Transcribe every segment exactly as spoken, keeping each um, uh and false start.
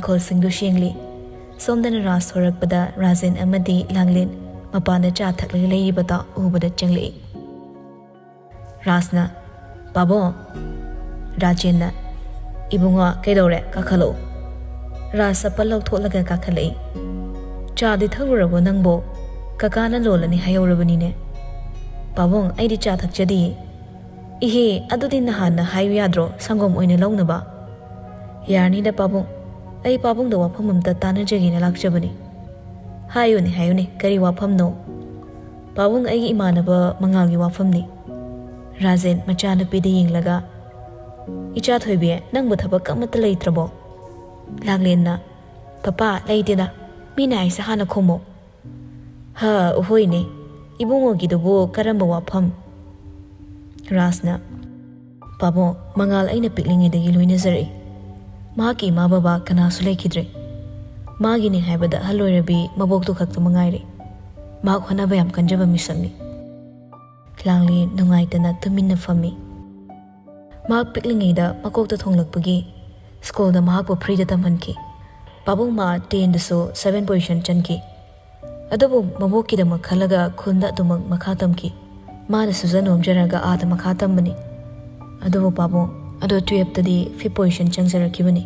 ꯕꯣꯇꯜꯁꯤꯡꯗꯨ ꯁꯦꯡꯂꯤ꯫ ꯁꯣꯝꯗꯅ ꯔꯥꯖ ꯊꯣꯔꯛꯄꯗ ꯔꯥꯖꯦꯟ ꯑꯃꯗꯤ ꯂꯥꯡꯂꯦꯟ ꯃꯄꯥꯟꯗ ꯆꯥ ꯊꯛꯂꯒ ꯂꯩꯔꯤꯕꯗꯣ ꯎꯕꯗ ꯆꯪꯂꯛꯏ꯫ ꯔꯥꯖꯅ, "ꯄꯥꯕꯨꯡ!" ꯔꯥꯖꯦꯟꯅ, "ꯏꯕꯨꯡꯉꯣ, ꯀꯩꯗꯧꯔꯦ? ꯀꯥꯈꯠꯂꯛꯎ꯫" ꯔꯥꯖ ꯆꯄꯜ ꯂꯧꯊꯣꯛꯂꯒ ꯀꯥꯈꯠꯂꯛꯏ꯫ "ꯆꯥꯗꯤ ꯊꯛꯂꯨꯔꯕꯣ ꯅꯪꯕꯣ? ꯀꯀꯥꯅ ꯂꯣꯜꯂꯅꯤ ꯍꯥꯏꯍꯧꯔꯕꯅꯤꯅꯦ꯫" "ꯄꯥꯕꯨꯡ, ꯑꯩꯗꯤ ꯆꯥ ꯊꯛꯆꯗꯤꯌꯦ꯫" "ꯏꯍꯦ, ꯑꯗꯨꯗꯤ ꯅꯍꯥꯟꯅ ꯍꯥꯏꯌꯨ ꯌꯥꯗ꯭ꯔꯣ, ꯁꯪꯒꯣꯝ ꯑꯣꯏꯅ ꯂꯧꯅꯕ?" "ꯌꯥꯔꯅꯤꯗ ꯄꯥꯕꯨꯡ, ꯑꯩ ꯄꯥꯕꯨꯡꯗ ꯋꯥꯐꯝ ꯑꯝꯇ ꯇꯥꯟꯅꯖꯒꯦꯅ ꯂꯥꯛꯆꯕꯅꯤ꯫" "ꯍꯥꯏꯌꯨꯅꯦ, ꯍꯥꯏꯌꯨꯅꯦ, ꯀꯔꯤ ꯋꯥꯐꯝꯅꯣ?" "ꯄꯥꯕꯨꯡ, ꯑꯩꯒꯤ ꯏꯃꯥꯟꯅꯕ ꯃꯉꯥꯜꯒꯤ ꯋꯥꯐꯝꯅꯤ꯫" ꯔꯥꯖꯦꯟ ꯃꯆꯥꯅꯨꯄꯤꯗ ꯌꯦꯡꯂꯒ, "ꯏꯆꯥ ꯊꯣꯏꯕꯤ, ꯅꯪꯕꯨ ꯊꯕꯛ ꯑꯃꯠꯇ ꯂꯩꯇ꯭ꯔꯕꯣ?" ꯂꯥꯡꯂꯦꯟꯅ, "ꯄꯄꯥ, ꯂꯩꯇꯦꯗ, ꯃꯤꯅ ꯍꯥꯏꯁꯦ ꯍꯥꯟꯅ ꯈꯨꯝꯃꯣ꯫" "ꯍꯥ, ꯎꯍꯣꯏꯅꯦ, ꯏꯕꯨꯡꯉꯣꯒꯤꯗꯨꯕꯨ ꯀꯔꯝꯕ ꯋꯥꯐꯝ?" ꯔꯥꯖꯅ, "ꯄꯥꯕꯨꯡ, ꯃꯉꯥꯜ ꯑꯩꯅ ꯄꯤꯛꯂꯤꯉꯩꯗꯒꯤ ꯂꯣꯏꯅꯖꯔꯛꯏ꯫ ꯃꯍꯥꯛꯀꯤ ꯏꯃꯥ ꯕꯕꯥ ꯀꯅꯥꯁꯨ ꯂꯩꯈꯤꯗ꯭ꯔꯦ꯫ ꯃꯥꯒꯤꯅꯤ ꯍꯥꯏꯕꯗ ꯑꯍꯜ ꯑꯣꯏꯔꯕꯤ ꯃꯕꯣꯛꯇꯨ ꯈꯛꯇ ꯃꯉꯥꯏꯔꯦ꯫ ꯃꯍꯥꯛ ꯍꯣꯠꯅꯕ ꯌꯥꯝ ꯀꯟꯖꯕ ꯃꯤꯁꯛꯅꯤ꯫" ꯂꯥꯡꯂꯦꯟ ꯅꯨꯡꯉꯥꯏꯇꯅ ꯇꯨꯃꯤꯟꯅ ꯐꯝꯃꯤ꯫ ꯃꯍꯥꯛ ꯄꯤꯛꯂꯤꯉꯩꯗ ꯃꯀꯣꯛꯇ ꯊꯣꯡꯂꯛꯄꯒꯤ ꯁ꯭ꯀꯨꯜꯗ ꯃꯍꯥꯛꯄꯨ ꯐ꯭ꯔꯤꯗ ꯇꯝꯍꯟꯈꯤ꯫ ꯄꯥꯕꯨꯡ ꯃꯥ ꯇꯦꯟꯗꯁꯨ ꯁꯚꯦꯟ ꯄꯣꯖꯤꯁꯟ ꯆꯟꯈꯤ꯫ ꯑꯗꯨꯕꯨ ꯃꯕꯣꯛꯀꯤꯗꯃꯛ ꯈꯜꯂꯒ ꯈꯨꯟꯗ ꯑꯗꯨꯃꯛ ꯃꯈꯥ ꯇꯝꯈꯤ꯫ ꯃꯥꯅ ꯁꯨꯖ ꯅꯣꯝꯖꯔꯒ ꯑꯥꯗ ꯃꯈꯥ ꯇꯝꯕꯅꯤ꯫ ꯑꯗꯨꯕꯨ ꯄꯥꯕꯨꯡ ꯑꯗꯣ ꯇꯨꯌꯦꯜꯞꯇꯗꯤ ꯐꯤꯐ ꯄꯣꯖꯤꯁꯟ ꯆꯪꯖꯔꯛꯈꯤꯕꯅꯤ꯫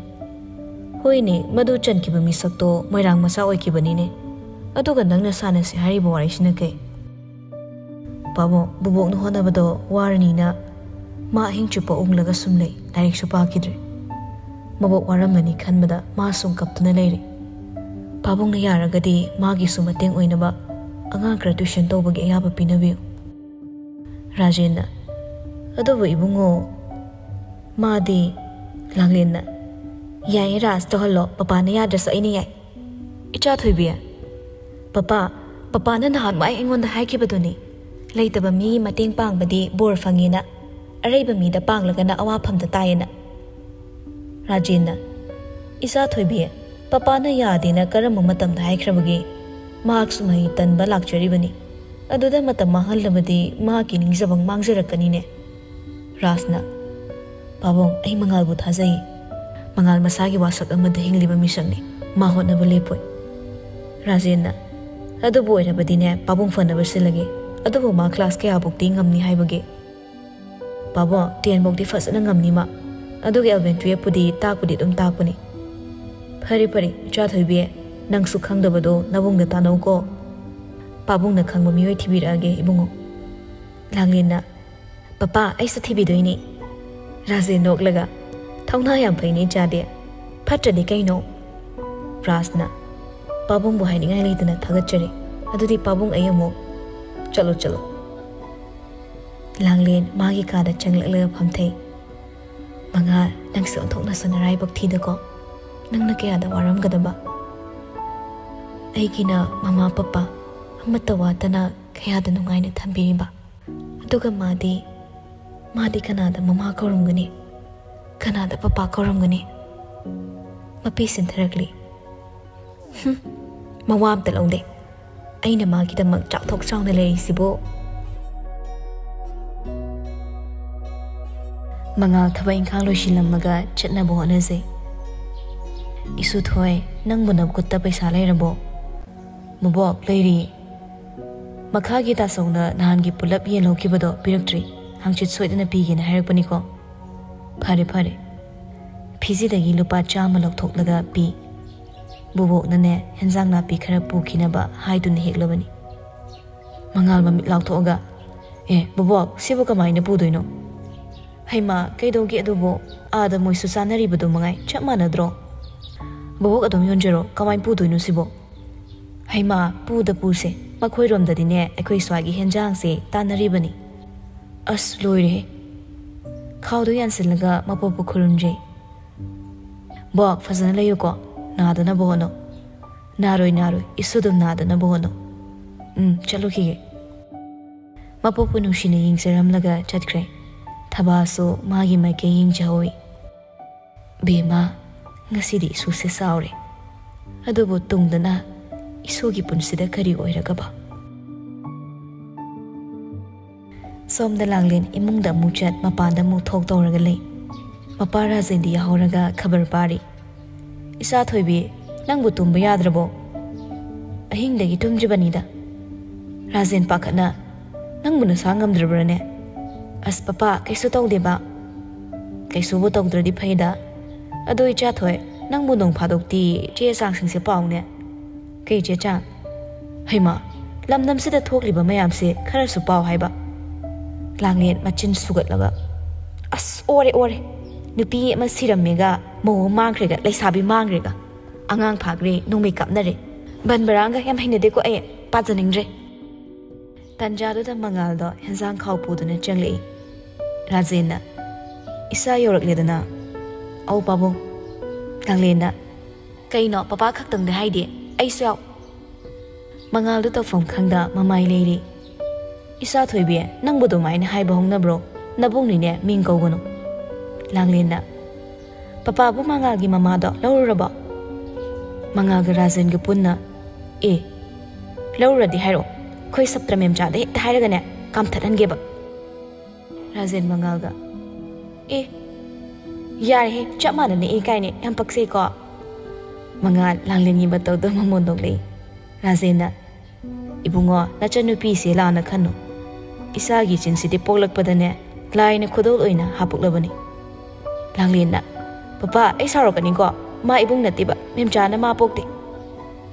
ꯍꯣꯏꯅꯦ, ꯃꯗꯨ ꯆꯟꯈꯤꯕ ꯃꯤꯁꯛꯇꯣ ꯃꯣꯏꯔꯥꯡ ꯃꯆꯥ ꯑꯣꯏꯈꯤꯕꯅꯤꯅꯦ꯫ ꯑꯗꯨꯒ ꯅꯪꯅ ꯁꯥꯟꯅꯁꯤ ꯍꯥꯏꯔꯤꯕ ꯋꯥꯔꯤꯁꯤꯅ ꯀꯩ? ꯄꯥꯕꯨꯡ, ꯕꯨꯕꯣꯛꯅ ꯍꯣꯠꯅꯕꯗꯣ ꯋꯥꯔꯅꯤꯅ ꯃꯥ ꯑꯍꯤꯡ ꯆꯨꯞꯄ ꯎꯪꯂꯒ ꯁꯨꯝ ꯂꯩ, ꯂꯥꯏꯔꯤꯛꯁꯨ ꯄꯥꯈꯤꯗ꯭ꯔꯦ꯫ ꯃꯕꯣꯛ ꯋꯥꯔꯝꯂꯅꯤ ꯈꯟꯕꯗ ꯃꯥ ꯁꯨꯝ ꯀꯞꯇꯨꯅ ꯂꯩꯔꯦ꯫ ꯄꯥꯕꯨꯡꯅ ꯌꯥꯔꯒꯗꯤ ꯃꯥꯒꯤꯁꯨ ꯃꯇꯦꯡ ꯑꯣꯏꯅꯕ ꯑꯉꯥꯡ ꯈꯔ ꯇ꯭ꯌꯨꯁꯟ ꯇꯧꯕꯒꯤ ꯑꯌꯥꯕ ꯄꯤꯅꯕꯤꯌꯨ꯫ ꯔꯥꯖꯦꯟꯅ, "ꯑꯗꯨꯕꯨ ꯏꯕꯨꯡꯉꯣ, ꯃꯥꯗꯤ"꯫ ꯂꯥꯡꯂꯦꯟꯅ, "ꯌꯥꯏꯌꯦ ꯔꯥꯖ, ꯇꯧꯍꯜꯂꯣ, ꯄꯄꯥꯅ ꯌꯥꯗ꯭ꯔꯁꯨ ꯑꯩꯅ ꯌꯥꯏ꯫ ꯏꯆꯥ ꯊꯣꯏꯕꯤ, ꯄꯄꯥ, ꯄꯄꯥꯅ ꯅꯍꯥꯟꯋꯥꯏ ꯑꯩꯉꯣꯟꯗ ꯍꯥꯏꯈꯤꯕꯗꯨꯅꯤ, ꯂꯩꯇꯕ ꯃꯤꯒꯤ ꯃꯇꯦꯡ ꯄꯥꯡꯕꯗꯤ ꯕꯣꯔ ꯐꯪꯉꯦꯅ, ꯑꯔꯩꯕ ꯃꯤꯗ ꯄꯥꯡꯂꯒꯅ ꯑꯋꯥꯐꯝꯗ ꯇꯥꯏꯌꯦꯅ꯫" ꯔꯥꯖꯦꯟꯅ, "ꯏꯆꯥ ꯊꯣꯏꯕꯤ, ꯄꯄꯥꯅ ꯌꯥꯗꯦꯅ ꯀꯔꯝꯕ ꯃꯇꯝꯗ ꯍꯥꯏꯈ꯭ꯔꯕꯒꯦ? ꯃꯍꯥꯛꯁꯨ ꯃꯍꯩ ꯇꯟꯕ ꯂꯥꯛꯆꯔꯤꯕꯅꯤ꯫ ꯑꯗꯨꯗ ꯃꯇꯝ ꯃꯥꯡꯍꯜꯂꯕꯗꯤ ꯃꯍꯥꯛꯀꯤ ꯅꯤꯡꯖꯕ ꯃꯥꯡꯖꯔꯛꯀꯅꯤꯅꯦ꯫" ꯔꯥꯖꯅ, "ꯄꯥꯕꯨꯡ, ꯑꯩ ꯃꯉꯥꯜꯕꯨ ꯊꯥꯖꯩ꯫ ꯃꯉꯥꯜ ꯃꯁꯥꯒꯤ ꯋꯥꯁꯛ ꯑꯃꯗ ꯍꯤꯡꯂꯤꯕ ꯃꯤꯁꯛꯅꯤ꯫ ꯃꯥ ꯍꯣꯠꯅꯕ ꯂꯦꯞꯄꯣꯏ꯫ ꯔꯥꯖꯦꯟꯅ, "ꯑꯗꯨꯕꯨ ꯑꯣꯏꯔꯕꯗꯤꯅꯦ, ꯄꯥꯕꯨꯡ ꯐꯅꯕ ꯁꯤꯜꯂꯒꯦ꯫ ꯑꯗꯨꯕꯨ ꯃꯥ ꯀ꯭ꯂꯥꯁ ꯀꯌꯥꯕꯨꯛꯇꯤ ꯉꯝꯅꯤ ꯍꯥꯏꯕꯒꯦ?" "ꯄꯥꯕꯨꯡ, ꯇꯦꯟ ꯐꯥꯎꯗꯤ ꯐꯖꯅ ꯉꯝꯅꯤ ꯃꯥ꯫ ꯑꯗꯨꯒ ꯑꯦꯂꯚꯦꯟ ꯇꯨꯌꯦꯜꯞꯄꯨꯗꯤ ꯇꯥꯛꯄꯨꯗꯤ ꯑꯗꯨꯝ ꯇꯥꯛꯄꯅꯤ꯫" "ꯐꯔꯦ ꯐꯔꯦ, ꯏꯆꯥ ꯊꯣꯏꯕꯤ, ꯅꯪꯁꯨ ꯈꯪꯗꯕꯗꯣ ꯅꯕꯨꯡꯗ ꯇꯥꯟꯅꯧꯀꯣ꯫ ꯄꯥꯕꯨꯡꯅ ꯈꯪꯕ ꯃꯤꯑꯣꯏ ꯊꯤꯕꯤꯔꯛꯑꯒꯦ, ꯏꯕꯨꯡꯉꯣ꯫" ꯂꯥꯡꯂꯦꯟꯅ, "ꯄꯄꯥ, ꯑꯩꯁꯨ ꯊꯤꯕꯤꯗꯣꯏꯅꯤ꯫" ꯔꯥꯖꯦꯟ ꯅꯣꯛꯂꯒ, "ꯊꯧꯅꯥ ꯌꯥꯝ ꯐꯩꯅꯦ ꯏꯆꯥꯗꯤ꯫ ꯐꯠꯇ꯭ꯔꯗꯤ ꯀꯩꯅꯣ?" ꯔꯥꯖꯅ, "ꯄꯥꯕꯨꯡꯕꯨ ꯍꯥꯏꯅꯤꯡꯉꯥꯏ ꯂꯩꯇꯅ ꯊꯥꯒꯠꯆꯔꯤ꯫ ꯑꯗꯨꯗꯤ ꯄꯥꯕꯨꯡ, ꯑꯩ ꯑꯃꯨꯛ..." "ꯆꯠꯂꯣ, ꯆꯠꯂꯣ꯫" ꯂꯥꯡꯂꯦꯟ ꯃꯥꯒꯤ ꯀꯥꯗ ꯆꯪꯂꯛꯂꯒ ꯐꯝꯊꯩ꯫ "ꯃꯉꯥꯜ, ꯅꯪꯁꯦ ꯑꯣꯟꯊꯣꯛꯅꯁꯨ ꯅꯔꯥꯏꯕꯛ ꯊꯤꯗꯀꯣ꯫ ꯅꯪꯅ ꯀꯌꯥꯗ ꯋꯥꯔꯝꯒꯗꯕ꯫ ꯑꯩꯒꯤꯅ ꯃꯃꯥ ꯄꯄꯥ ꯑꯃꯠꯇ ꯋꯥꯠꯇꯅ ꯀꯌꯥꯗ ꯅꯨꯡꯉꯥꯏꯅ ꯊꯝꯕꯤꯔꯤꯕ꯫ ꯑꯗꯨꯒ ꯃꯥꯗꯤ, ꯃꯥꯗꯤ ꯀꯅꯥꯗ ꯃꯃꯥ ꯀꯧꯔꯝꯒꯅꯤ? ꯀꯅꯥꯗ ꯄꯄꯥ ꯀꯧꯔꯝꯒꯅꯤ?" ꯃꯄꯤ ꯁꯤꯟꯊꯔꯛꯂꯤ꯫ "ꯍꯨꯝ, ꯃꯋꯥ ꯑꯝꯇ ꯂꯧꯗꯦ꯫ ꯑꯩꯅ ꯃꯥꯒꯤꯗꯃꯛ ꯆꯥꯎꯊꯣꯛ ꯆꯥꯎꯅ ꯂꯩꯔꯤꯁꯤꯕꯨ꯫" ꯃꯉꯥꯜ ꯊꯕꯛ ꯏꯪꯈꯥꯡ ꯂꯣꯏꯁꯤꯜꯂꯝꯃꯒ ꯆꯠꯅꯕ ꯍꯣꯠꯅꯖꯩ꯫ "ꯏꯁꯨꯊꯣꯏ, ꯅꯪꯕꯨ ꯅꯈꯨꯠꯇ ꯄꯩꯁꯥ ꯂꯩꯔꯕꯣ?" "ꯃꯕꯣꯛ, ꯂꯩꯔꯤ꯫ ꯃꯈꯥꯒꯤ ꯇꯥꯆꯧꯅ ꯅꯍꯥꯟꯒꯤ ꯄꯨꯂꯞ ꯌꯦꯟ ꯂꯧꯈꯤꯕꯗꯣ ꯄꯤꯔꯛꯇ꯭ꯔꯤ꯫ ꯍꯪꯆꯤꯠ ꯁꯣꯏꯗꯅ ꯄꯤꯒꯦꯅ ꯍꯥꯏꯔꯛꯄꯅꯤꯀꯣ꯫" "ꯐꯔꯦ, ꯐꯔꯦ꯫" ꯐꯤꯖꯤꯗꯒꯤ ꯂꯨꯄꯥ ꯆꯥꯝꯃ ꯂꯧꯊꯣꯛꯂꯒ ꯄꯤ꯫ "ꯕꯣꯕꯣꯛꯅꯅꯦ, ꯍꯦꯟꯖꯥꯡ ꯅꯥꯄꯤ ꯈꯔ ꯄꯨꯈꯤꯅꯕ ꯍꯥꯏꯗꯨꯅ ꯍꯦꯛꯂꯕꯅꯤ꯫" ꯃꯉꯥꯜ ꯃꯃꯤꯠ ꯂꯥꯎꯊꯣꯛꯑꯒ, "ꯑꯦ, ꯕꯣꯕꯣꯛ, ꯁꯤꯕꯨ ꯀꯃꯥꯏꯅ ꯄꯨꯗꯣꯏꯅꯣ?" "ꯍꯩꯃꯥ, ꯀꯩꯗꯧꯒꯦ ꯑꯗꯨꯕꯨ? ꯑꯥꯗ ꯃꯣꯏꯁꯨ ꯆꯥꯅꯔꯤꯕꯗꯣ ꯃꯉꯥꯏ, ꯆꯞ ꯃꯥꯟꯅꯗ꯭ꯔꯣ?" "ꯕꯣꯕꯣꯛ ꯑꯗꯨꯝ ꯌꯣꯟꯖꯔꯣ, ꯀꯃꯥꯏꯅ ꯄꯨꯗꯣꯏꯅꯣ ꯁꯤꯕꯣ?" "ꯍꯩꯃꯥ, ꯄꯨꯗ ꯄꯨꯁꯦ꯫ ꯃꯈꯣꯏꯔꯣꯝꯗꯗꯤꯅꯦ, ꯑꯩꯈꯣꯏ ꯁ꯭ꯋꯥꯏꯒꯤ ꯍꯦꯟꯖꯥꯡꯁꯦ ꯇꯥꯟꯅꯔꯤꯕꯅꯤ꯫" ꯑꯁ, ꯂꯣꯏꯔꯦꯍꯦ꯫ ꯈꯥꯎꯗꯣ ꯌꯥꯟꯁꯤꯜꯂꯒ ꯃꯄꯣꯛꯄ ꯈꯨꯔꯨꯝꯖꯩ꯫ "ꯕꯣꯛ, ꯐꯖꯅ ꯂꯩꯌꯨꯀꯣ꯫ ꯅꯥꯗꯅꯕ ꯍꯣꯠꯅꯧ꯫" "ꯅꯥꯔꯣꯏ, ꯅꯥꯔꯣꯏ꯫ ꯏꯁꯨ ꯑꯗꯨꯝ ꯅꯥꯗꯅꯕ ꯍꯣꯠꯅꯧ꯫ ꯎꯝ, ꯆꯠꯂꯨꯈꯤꯒꯦ꯫" ꯃꯄꯣꯛꯄ ꯅꯨꯡꯁꯤꯅ ꯌꯦꯡꯖꯔꯝꯂꯒ ꯆꯠꯈ꯭ꯔꯦ꯫ ꯊꯕꯥꯁꯨ ꯃꯥꯒꯤ ꯃꯥꯏꯀꯩ ꯌꯦꯡꯖꯍꯧꯏ꯫ "ꯕꯦꯝꯃ, ꯉꯁꯤꯗꯤ ꯏꯁꯨꯁꯦ ꯆꯥꯎꯔꯦ꯫ ꯑꯗꯨꯕꯨ ꯇꯨꯡꯗꯅ ꯏꯁꯨꯒꯤ ꯄꯨꯟꯁꯤꯗ ꯀꯔꯤ ꯑꯣꯏꯔꯒꯕ?" ꯁꯣꯝꯗ ꯂꯥꯡꯂꯦꯟ ꯏꯃꯨꯡꯗ ꯑꯃꯨꯛ ꯆꯠ, ꯃꯄꯥꯟꯗ ꯑꯃꯨꯛ ꯊꯣꯛ ꯇꯧꯔꯒ ꯂꯩ꯫ ꯃꯄꯥ ꯔꯥꯖꯦꯟꯗꯤ ꯌꯥꯍꯧꯔꯒ ꯈꯕꯔ ꯄꯥꯔꯤ꯫ "ꯏꯆꯥ ꯊꯣꯏꯕꯤ, ꯅꯪꯕꯨ ꯇꯨꯝꯕ ꯌꯥꯗ꯭ꯔꯕꯣ? ꯑꯍꯤꯡꯗꯒꯤ ꯇꯨꯝꯗ꯭ꯔꯤꯕꯅꯤꯗ꯫" ꯔꯥꯖꯦꯟ ꯄꯥꯈꯠꯅ, "ꯅꯪꯕꯨ ꯅꯁꯥ ꯉꯝꯗ꯭ꯔꯕ꯭ꯔꯅꯦ?" "ꯑꯁ ꯄꯄꯥ, ꯀꯩꯁꯨ ꯇꯧꯗꯦꯕ꯫" "ꯀꯩꯁꯨꯕꯨ ꯇꯧꯗ꯭ꯔꯗꯤ ꯐꯩꯗ꯫ ꯑꯗꯣ ꯏꯆꯥ ꯊꯣꯏ, ꯅꯪꯕꯨ ꯅꯣꯡ ꯐꯥꯗꯣꯛꯇꯤ ꯆꯦ ꯆꯥꯡꯁꯤꯡꯁꯦ ꯄꯥꯎꯅꯦ꯫" "ꯀꯩ ꯆꯦ ꯆꯥꯡ?" "ꯍꯩꯃꯥ, ꯂꯝꯗꯝꯁꯤꯗ ꯊꯣꯛꯂꯤꯕ ꯃꯌꯥꯝꯁꯦ ꯈꯔꯁꯨ ꯄꯥꯎ ꯍꯥꯏꯕ꯫" ꯂꯥꯡꯂꯦꯟ ꯃꯆꯤꯟ ꯁꯨꯒꯠꯂꯒ, "ꯑꯁ, ꯑꯣꯔꯦ, ꯑꯣꯔꯦ꯫ ꯅꯨꯄꯤ ꯑꯃ ꯁꯤꯔꯝꯃꯦꯒ, ꯃꯧ ꯑꯃ ꯃꯥꯡꯈ꯭ꯔꯦꯒ, ꯂꯩꯁꯥꯕꯤ ꯃꯥꯡꯈ꯭ꯔꯦꯒ, ꯑꯉꯥꯡ ꯐꯥꯈ꯭ꯔꯦ, ꯅꯣꯡꯃꯩ ꯀꯥꯞꯅꯔꯦ꯫ ꯕꯟ ꯕꯔꯥꯡꯒ ꯌꯥꯝ ꯍꯩꯅꯗꯦꯀꯣ ꯑꯩ, ꯄꯥꯖꯅꯤꯡꯗ꯭ꯔꯦ꯫" ꯇꯟꯖꯥꯗꯨꯗ ꯃꯉꯥꯜꯗꯣ ꯍꯦꯟꯖꯥꯡ ꯈꯥꯎ ꯄꯨꯗꯨꯅ ꯆꯪꯂꯛꯏ꯫ ꯔꯥꯖꯦꯟꯅ, "ꯏꯆꯥ ꯌꯧꯔꯛꯂꯦꯗꯅ?" "ꯑꯧ ꯄꯥꯕꯨꯡ꯫" ꯂꯥꯡꯂꯦꯟꯅ, "ꯀꯩꯅꯣ ꯄꯄꯥ ꯈꯛꯇꯪꯗ ꯍꯥꯏꯗꯤ, ꯑꯩꯁꯨ ꯌꯥꯎ꯫" ꯃꯉꯥꯜꯗꯨ ꯇꯧꯐꯝ ꯈꯪꯗ ꯃꯃꯥꯏ ꯂꯩꯔꯤ꯫ "ꯏꯆꯥ ꯊꯣꯏꯕꯤ, ꯅꯪꯕꯨ ꯑꯗꯨꯃꯥꯏꯅ ꯍꯥꯏꯕ ꯍꯧꯅꯕ꯭ꯔꯣ? ꯅꯕꯨꯡꯅꯤꯅꯦ, ꯃꯤꯡ ꯀꯧꯒꯅꯨ꯫" ꯂꯥꯡꯂꯦꯟꯅ, "ꯄꯄꯥꯕꯨ ꯃꯉꯥꯜꯒꯤ ꯃꯃꯥꯗꯣ ꯂꯧꯔꯨꯔꯕꯣ?" ꯃꯉꯥꯜꯒ ꯔꯥꯖꯦꯟꯒ ꯄꯨꯟꯅ, "ꯑꯦ, ꯂꯧꯔꯨꯔꯗꯤ ꯍꯥꯏꯔꯛꯑꯣ, ꯑꯩꯈꯣꯏ ꯁꯞꯇ꯭ꯔ ꯃꯦꯝꯆꯥꯗ ꯍꯦꯛꯇ ꯍꯥꯏꯔꯒꯅꯦ, ꯀꯥꯝꯊꯠꯍꯟꯒꯦꯕ꯫" ꯔꯥꯖꯦꯟ ꯃꯉꯥꯜꯒ, "ꯑꯦ, ꯌꯥꯔꯦꯍꯦ, ꯆꯞ ꯃꯥꯟꯅꯅ ꯑꯦ ꯀꯥꯏꯅꯦ, ꯌꯥꯝ ꯄꯛꯆꯩꯀꯣ꯫" ꯃꯉꯥꯜ ꯂꯥꯡꯂꯦꯟꯒꯤ ꯃꯇꯧꯗꯣ ꯃꯃꯣꯟ ꯅꯣꯛꯂꯛꯏ꯫ ꯔꯥꯖꯦꯟꯅ, "ꯏꯕꯨꯡꯉꯣ, ꯅꯆꯟꯅꯨꯄꯤꯁꯦ ꯂꯥꯟꯅ ꯈꯟꯅꯨ꯫ ꯏꯆꯥꯒꯤ ꯆꯤꯟꯁꯤꯗꯤ ꯄꯣꯛꯂꯛꯄꯗꯅꯦ ꯂꯥꯏꯅ ꯈꯨꯗꯣꯜ ꯑꯣꯏꯅ ꯍꯥꯞꯄꯛꯂꯕꯅꯤ꯫" ꯂꯥꯡꯂꯦꯟꯅ, "ꯄꯄꯥ, ꯑꯩ ꯁꯥꯎꯔꯛꯀꯅꯤꯀꯣ꯫ ꯃꯥ ꯏꯕꯨꯡ ꯅꯠꯇꯦꯕ, ꯃꯦꯝꯆꯥꯅ ꯃꯥ ꯄꯣꯛꯇꯦ꯫"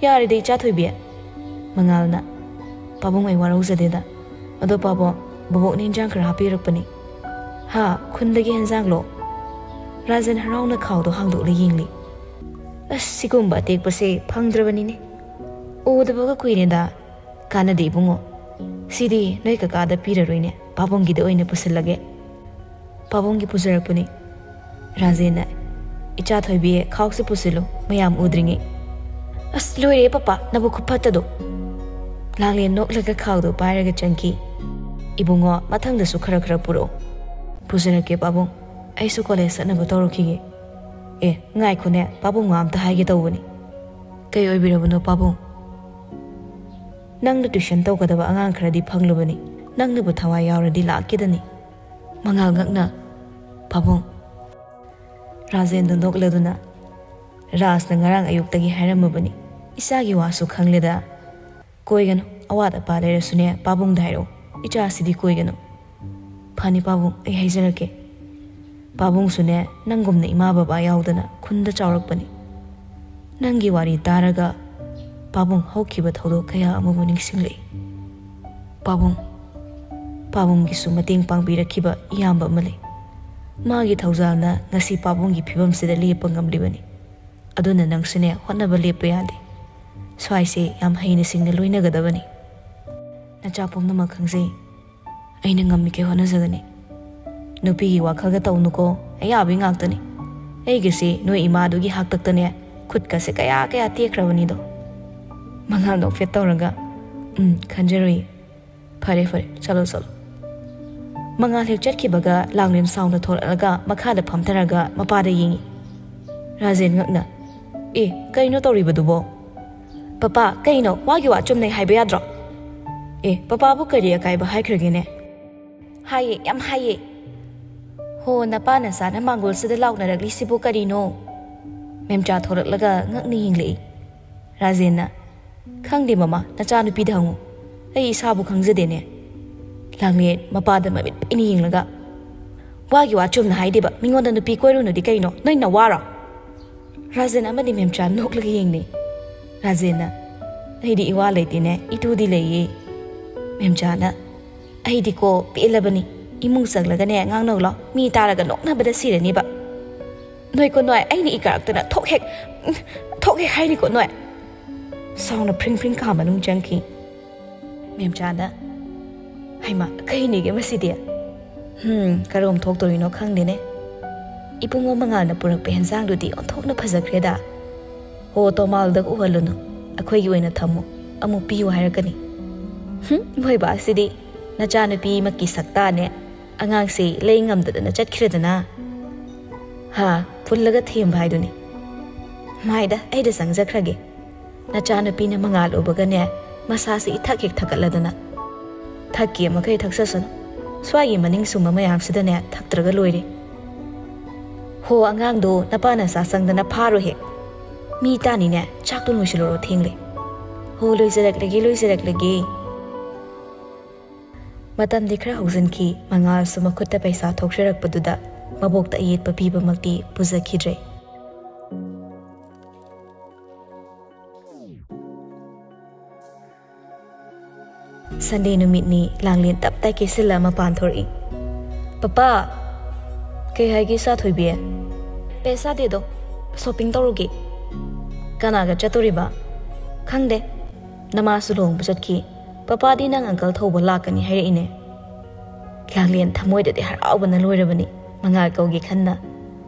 "ꯌꯥꯔꯦꯗ, ꯏꯆꯥ ꯊꯣꯏꯕꯤ꯫" ꯃꯉꯥꯜꯅ, "ꯄꯥꯕꯨꯡ, ꯑꯩ ꯋꯥꯔꯧꯖꯗꯦꯗ꯫ ꯑꯗꯣ ꯄꯥꯕꯨꯡ, ꯕꯣꯕꯣꯛꯅ ꯏꯟꯖꯥꯡ ꯈꯔ ꯍꯥꯞꯄꯤꯔꯛꯄꯅꯤ꯫" "ꯍꯥ? ꯈꯨꯟꯗꯒꯤ ꯍꯦꯟꯖꯥꯡꯂꯣ?" ꯔꯥꯖꯦꯟ ꯍꯔꯥꯎꯅ ꯈꯥꯎꯗꯣ ꯍꯥꯡꯗꯣꯛꯂ ꯌꯦꯡꯂꯤ꯫ "ꯑꯁ, ꯁꯤꯒꯨꯝꯕ ꯑꯇꯦꯛꯄꯁꯦ ꯐꯪꯗ꯭ꯔꯕꯅꯤꯅꯦ꯫ ꯎꯗꯕꯒ ꯀꯨꯏꯔꯦꯗ꯫ ꯀꯥꯟꯅꯗꯦ ꯏꯕꯨꯡꯉꯣ꯫ ꯁꯤꯗꯤ ꯅꯣꯏ ꯀꯀꯥꯗ ꯄꯤꯔꯔꯣꯏꯅꯦ, ꯄꯥꯕꯨꯡꯒꯤꯗ ꯑꯣꯏꯅ ꯄꯨꯁꯤꯜꯂꯒꯦ꯫" "ꯄꯥꯕꯨꯡꯒꯤ ꯄꯨꯖꯔꯛꯄꯅꯤ꯫" ꯔꯥꯖꯦꯟꯅ, "ꯏꯆꯥ ꯊꯣꯏꯕꯤ, ꯈꯥꯎꯁꯦ ꯄꯨꯁꯤꯜꯂꯨ, ꯃꯌꯥꯝ ꯎꯗ꯭ꯔꯤꯉꯩ꯫" "ꯑꯁ, ꯂꯣꯏꯔꯦ ꯄꯄꯥ, ꯅꯕꯨꯛ ꯈꯨꯐꯠꯇꯗꯣ꯫" ꯂꯥꯡꯂꯦꯟ ꯅꯣꯛꯂꯒ ꯈꯥꯎꯗꯣ ꯄꯥꯏꯔꯒ ꯆꯪꯈꯤ꯫ "ꯏꯕꯨꯡꯉꯣ, ꯃꯊꯪꯗꯁꯨ ꯈꯔ ꯈꯔ ꯄꯨꯔꯛꯑꯣ꯫" "ꯄꯨꯖꯔꯛꯀꯦ ꯄꯥꯕꯨꯡ, ꯑꯩꯁꯨ ꯀꯣꯂꯦꯖ ꯆꯠꯅꯕ ꯇꯧꯔꯨꯈꯤꯒꯦ꯫ ꯑꯦ, ꯉꯥꯏꯈꯣꯅꯦ, ꯄꯥꯕꯨꯡ, ꯋꯥ ꯑꯝꯇ ꯍꯥꯏꯒꯦ ꯇꯧꯕꯅꯤ꯫" "ꯀꯩ ꯑꯣꯏꯕꯤꯔꯕꯅꯣ ꯄꯥꯕꯨꯡ?" "ꯅꯪꯅ ꯇ꯭ꯌꯨꯁꯟ ꯇꯧꯒꯗꯕ ꯑꯉꯥꯡ ꯈꯔꯗꯤ ꯐꯪꯂꯨꯕꯅꯤ, ꯅꯪꯅꯕꯨ ꯊꯋꯥꯏ ꯌꯥꯎꯔꯗꯤ ꯂꯥꯛꯀꯦꯗꯅꯤ꯫" ꯃꯉꯥꯜ ꯉꯛꯅ, "ꯄꯥꯕꯨꯡ, ꯔꯥꯖꯦꯟꯗꯨ ꯅꯣꯛꯂꯗꯨꯅ, "ꯔꯥꯖꯅ ꯉꯔꯥꯡ ꯑꯌꯨꯛꯇꯒꯤ ꯍꯥꯏꯔꯝꯃꯕꯅꯤ, ꯏꯆꯥꯒꯤ ꯋꯥꯁꯨ ꯈꯪꯂꯦꯗ꯫ ꯀꯣꯏꯒꯅꯨ, ꯑꯋꯥꯠ ꯑꯄꯥ ꯂꯩꯔꯁꯨꯅꯦ ꯄꯥꯕꯨꯡꯗ ꯍꯥꯏꯔꯛꯎ, ꯏꯆꯥꯁꯤꯗꯤ ꯀꯣꯏꯒꯅꯨ꯫" "ꯐꯅꯤ ꯄꯥꯕꯨꯡ, ꯑꯩ ꯍꯥꯏꯖꯔꯛꯀꯦ꯫ ꯄꯥꯕꯨꯡꯁꯨꯅꯦ ꯅꯪꯒꯨꯝꯅ ꯏꯃꯥ ꯕꯕꯥ ꯌꯥꯎꯗꯅ ꯈꯨꯟꯗ ꯆꯥꯎꯔꯛꯄꯅꯤ꯫ ꯅꯪꯒꯤ ꯋꯥꯔꯤ ꯇꯥꯔꯒ ꯄꯥꯕꯨꯡ ꯍꯧꯈꯤꯕ ꯊꯧꯗꯣꯛ ꯀꯌꯥ ꯑꯃꯕꯨ ꯅꯤꯡꯁꯤꯡꯂꯛꯏ꯫ ꯄꯥꯕꯨꯡ, ꯄꯥꯕꯨꯡꯒꯤꯁꯨ ꯃꯇꯦꯡ ꯄꯥꯡꯕꯤꯔꯛꯈꯤꯕ ꯏꯌꯥꯝꯕ ꯑꯃ ꯂꯩ꯫ ꯃꯥꯒꯤ ꯊꯧꯖꯥꯜꯅ ꯉꯁꯤ ꯄꯥꯕꯨꯡꯒꯤ ꯐꯤꯕꯝꯁꯤꯗ ꯂꯦꯞꯄ ꯉꯝꯂꯤꯕꯅꯤ꯫ ꯑꯗꯨꯅ ꯅꯪꯁꯨꯅꯦ ꯍꯣꯠꯅꯕ ꯂꯦꯞꯄ ꯌꯥꯗꯦ꯫ ꯁ꯭ꯋꯥꯏꯁꯦ ꯌꯥꯝ ꯍꯩꯅ ꯁꯤꯡꯅ ꯂꯣꯏꯅꯒꯗꯕꯅꯤ꯫ ꯅꯆꯥ ꯄꯨꯝꯅꯃꯛ ꯈꯪꯖꯩ꯫ ꯑꯩꯅ ꯉꯝꯃꯤꯈꯩ ꯍꯣꯠꯅꯖꯒꯅꯤ꯫ ꯅꯨꯄꯤꯒꯤ ꯋꯥꯈꯜꯒ ꯇꯧꯅꯨꯀꯣ, ꯑꯌꯥꯕꯤ ꯉꯥꯛꯇꯅꯤ꯫ ꯑꯩꯒꯤꯁꯤ ꯅꯣꯏ ꯏꯃꯥꯗꯨꯒꯤ ꯍꯥꯛꯇꯛꯇꯅꯦ ꯈꯨꯠꯀꯁꯦ ꯀꯌꯥ ꯀꯌꯥ ꯇꯦꯛꯈ꯭ꯔꯕꯅꯤꯗꯣ꯫" ꯃꯉꯥꯜ ꯅꯣꯛꯐꯦꯠ ꯇꯧꯔꯒ, "ꯎꯝ, ꯈꯟꯖꯔꯣꯏꯌꯦ꯫ ꯐꯔꯦ, ꯐꯔꯦ, ꯆꯠꯂꯣ, ꯆꯠꯂꯣ꯫" ꯃꯉꯥꯜ ꯍꯦꯛ ꯆꯠꯈꯤꯕꯒ ꯂꯥꯡꯂꯦꯟ ꯁꯥꯎꯅ ꯊꯣꯔꯛꯂꯒ ꯃꯈꯥꯗ ꯐꯝꯊꯔꯒ ꯃꯄꯥꯗ ꯌꯦꯡꯉꯤ꯫ ꯔꯥꯖꯦꯟ ꯉꯛꯅ, "ꯑꯦ, ꯀꯩꯅꯣ ꯇꯧꯔꯤꯕꯗꯨꯕꯣ?" "ꯄꯄꯥ, ꯀꯩꯅꯣ? ꯋꯥꯒꯤ ꯋꯥ ꯆꯨꯝꯅꯩ ꯍꯥꯏꯕ ꯌꯥꯗ꯭ꯔꯣ?" "ꯑꯦ, ꯄꯄꯥꯕꯨ ꯀꯔꯤ ꯑꯀꯥꯏꯕ ꯍꯥꯏꯈ꯭ꯔꯒꯦꯅꯦ?" "ꯍꯥꯏꯌꯦ, ꯌꯥꯝ ꯍꯥꯏꯌꯦ꯫" "ꯍꯣ, ꯅꯄꯥ ꯅꯆꯥꯅ ꯃꯥꯡꯒꯣꯜꯁꯤꯗ ꯂꯥꯎꯅꯔꯛꯂꯤꯁꯤꯕꯨ ꯀꯔꯤꯅꯣ?" ꯃꯦꯝꯆꯥ ꯊꯣꯔꯛꯂꯒ ꯉꯛꯅ ꯌꯦꯡꯂꯛꯏ꯫ ꯔꯥꯖꯦꯟꯅ, "ꯈꯪꯗꯦ ꯃꯃꯥ, ꯅꯆꯥꯅꯨꯄꯤꯗ ꯍꯪꯉꯨ꯫ ꯑꯩ ꯏꯁꯥꯕꯨ ꯈꯪꯖꯗꯦꯅꯦ꯫" ꯂꯥꯡꯂꯦꯟ ꯃꯄꯥꯗ ꯃꯃꯤꯠ ꯄꯤꯛꯅ ꯌꯦꯡꯂꯒ, "ꯋꯥꯒꯤ ꯋꯥ ꯆꯨꯝꯅ ꯍꯥꯏꯗꯦꯕ, ꯃꯤꯉꯣꯟꯗ ꯅꯨꯄꯤ ꯀꯣꯏꯔꯨꯅꯨꯗꯤ ꯀꯩꯅꯣ? ꯅꯣꯏ ꯅꯋꯥꯔꯣ?" ꯔꯥꯖꯦꯟ ꯑꯃꯗꯤ ꯃꯦꯝꯆꯥ ꯅꯣꯛꯂꯒ ꯌꯦꯡꯅꯩ꯫ ꯔꯥꯖꯦꯟꯅ, "ꯑꯩꯗꯤ ꯏꯋꯥ ꯂꯩꯇꯦꯅꯦ, ꯏꯇꯨꯗꯤ ꯂꯩꯌꯦ꯫" ꯃꯦꯝꯆꯥꯅ, "ꯑꯩꯗꯤꯀꯣ ꯄꯦꯜꯂꯕꯅꯤ꯫ ꯏꯃꯨꯡ ꯆꯪꯂꯒꯅꯦ ꯉꯥꯡꯅꯧ ꯂꯥꯎ, ꯃꯤ ꯇꯥꯔꯒ ꯅꯣꯛꯅꯕꯗ ꯁꯤꯔꯅꯤꯕ꯫ ꯅꯣꯏꯀꯣ ꯅꯣꯏ, ꯑꯩꯅ ꯏꯀꯥꯔꯛꯇꯅ ꯊꯣꯛ ꯍꯦꯛ, ꯊꯣꯛ ꯍꯦꯛ ꯍꯥꯏꯅꯤꯀꯣ ꯅꯣꯏ꯫" ꯁꯥꯎꯅ ꯐ꯭ꯔꯤꯡ ꯐ꯭ꯔꯤꯡ ꯀꯥ ꯃꯅꯨꯡ ꯆꯪꯈꯤ꯫ ꯃꯦꯝꯆꯥꯅ, "ꯍꯩꯃꯥ, ꯀꯩꯅꯤꯒꯦ ꯃꯁꯤꯗꯤ? ꯍꯝ, ꯀꯔꯣꯝ ꯊꯣꯛꯇꯣꯔꯤꯅꯣ ꯈꯪꯗꯦꯅꯦ꯫ ꯏꯕꯨꯡꯉꯣ ꯃꯉꯥꯜꯅ ꯄꯨꯔꯛꯄ ꯍꯦꯟꯖꯥꯡꯗꯨꯗꯤ ꯑꯣꯟꯊꯣꯛꯅ ꯐꯖꯈ꯭ꯔꯦꯗ꯫ ꯍꯣ, ꯇꯣꯃꯥꯜꯗ ꯎꯍꯜꯂꯨꯅꯨ, ꯑꯩꯈꯣꯏꯒꯤ ꯑꯣꯏꯅ ꯊꯝꯃꯨ, ꯑꯃꯨꯛ ꯄꯤꯌꯨ ꯍꯥꯏꯔꯛꯀꯅꯤ꯫" "ꯍꯝ, ꯃꯣꯏ ꯕꯥꯁꯤꯗꯤ ꯅꯆꯥꯅꯨꯄꯤꯃꯛꯀꯤ ꯁꯛꯇꯥꯅꯦ꯫ ꯑꯉꯥꯡꯁꯦ ꯂꯩ ꯉꯝꯗꯗꯅ ꯆꯠꯈ꯭ꯔꯦꯗꯅ꯫" ꯍꯥ, ꯐꯨꯜꯂꯒ ꯊꯦꯝꯕ ꯍꯥꯏꯗꯨꯅꯤ꯫ "ꯃꯥꯏꯗ, ꯑꯩꯗ ꯆꯪꯖꯈ꯭ꯔꯒꯦ꯫ ꯅꯆꯥꯅꯨꯄꯤꯅ ꯃꯉꯥꯜ ꯎꯕꯒꯅꯦ, ꯃꯁꯥꯁꯦ ꯏꯊꯛ ꯍꯦꯛ ꯊꯛꯀꯠꯂꯗꯅ꯫" "ꯊꯛꯀꯦ ꯃꯈꯩ ꯊꯛꯆꯁꯅꯨ꯫ ꯁ꯭ꯋꯥꯏꯒꯤ ꯃꯅꯤꯡ ꯁꯨꯝꯕ ꯃꯌꯥꯝꯁꯤꯗꯅꯦ ꯊꯛꯇ꯭ꯔꯒ ꯂꯣꯏꯔꯦ꯫" ꯍꯣ ꯑꯉꯥꯡꯗꯣ ꯅꯄꯥꯅ ꯆꯥ ꯆꯪꯗꯅ ꯐꯥꯔꯣꯍꯦ꯫ ꯃꯤ ꯇꯥꯅꯤꯅꯦ, ꯆꯥꯛꯇꯣ ꯂꯣꯏꯁꯤꯜꯂꯨꯔꯣ, ꯊꯦꯡꯂꯦ꯫ ꯍꯣ, ꯂꯣꯏꯖꯔꯛꯂꯒꯦ, ꯂꯣꯏꯖꯔꯛꯂꯒꯦ꯫ ꯃꯇꯝꯗꯤ ꯈꯔ ꯍꯧꯖꯤꯟꯈꯤ꯫ ꯃꯉꯥꯜꯁꯨ ꯃꯈꯨꯠꯇ ꯄꯩꯁꯥ ꯊꯣꯛꯆꯔꯛꯄꯗꯨꯗ ꯃꯕꯣꯛꯇ ꯑꯌꯦꯠꯄ ꯄꯤꯕꯃꯛꯇꯤ ꯄꯨꯖꯈꯤꯗ꯭ꯔꯦ꯫ ꯁꯟꯗꯦ ꯅꯨꯃꯤꯠꯅꯤ꯫ ꯂꯥꯡꯂꯦꯟ ꯇꯞ ꯇꯥꯏ ꯀꯦꯁꯤꯜꯂ ꯃꯄꯥꯟ ꯊꯣꯔꯛꯏ꯫ "ꯄꯄꯥ!" "ꯀꯩ ꯍꯥꯏꯒꯦ ꯏꯆꯥ ꯊꯣꯏꯕꯤ?" "ꯄꯩꯁꯥ ꯗꯦꯗꯣ, ꯁꯣꯄꯤꯡ ꯇꯧꯔꯨꯒꯦ꯫" "ꯀꯅꯥꯒ ꯆꯠꯇꯣꯔꯤꯕ?" "ꯈꯪꯗꯦ, ꯅꯃꯥꯁꯨ ꯂꯨꯍꯣꯡꯕ ꯆꯠꯈꯤ꯫ ꯄꯄꯥꯗꯤ ꯅꯪ ꯑꯪꯀꯜ ꯊꯧꯕ ꯂꯥꯛꯀꯅꯤ ꯍꯥꯏꯔꯛꯏꯅꯦ꯫" ꯂꯥꯡꯂꯦꯟ ꯊꯃꯣꯏꯗꯗꯤ ꯍꯔꯥꯎꯕꯅ ꯂꯣꯏꯔꯕꯅꯤ꯫ ꯃꯉꯥꯜ ꯀꯧꯒꯦ ꯈꯟꯅ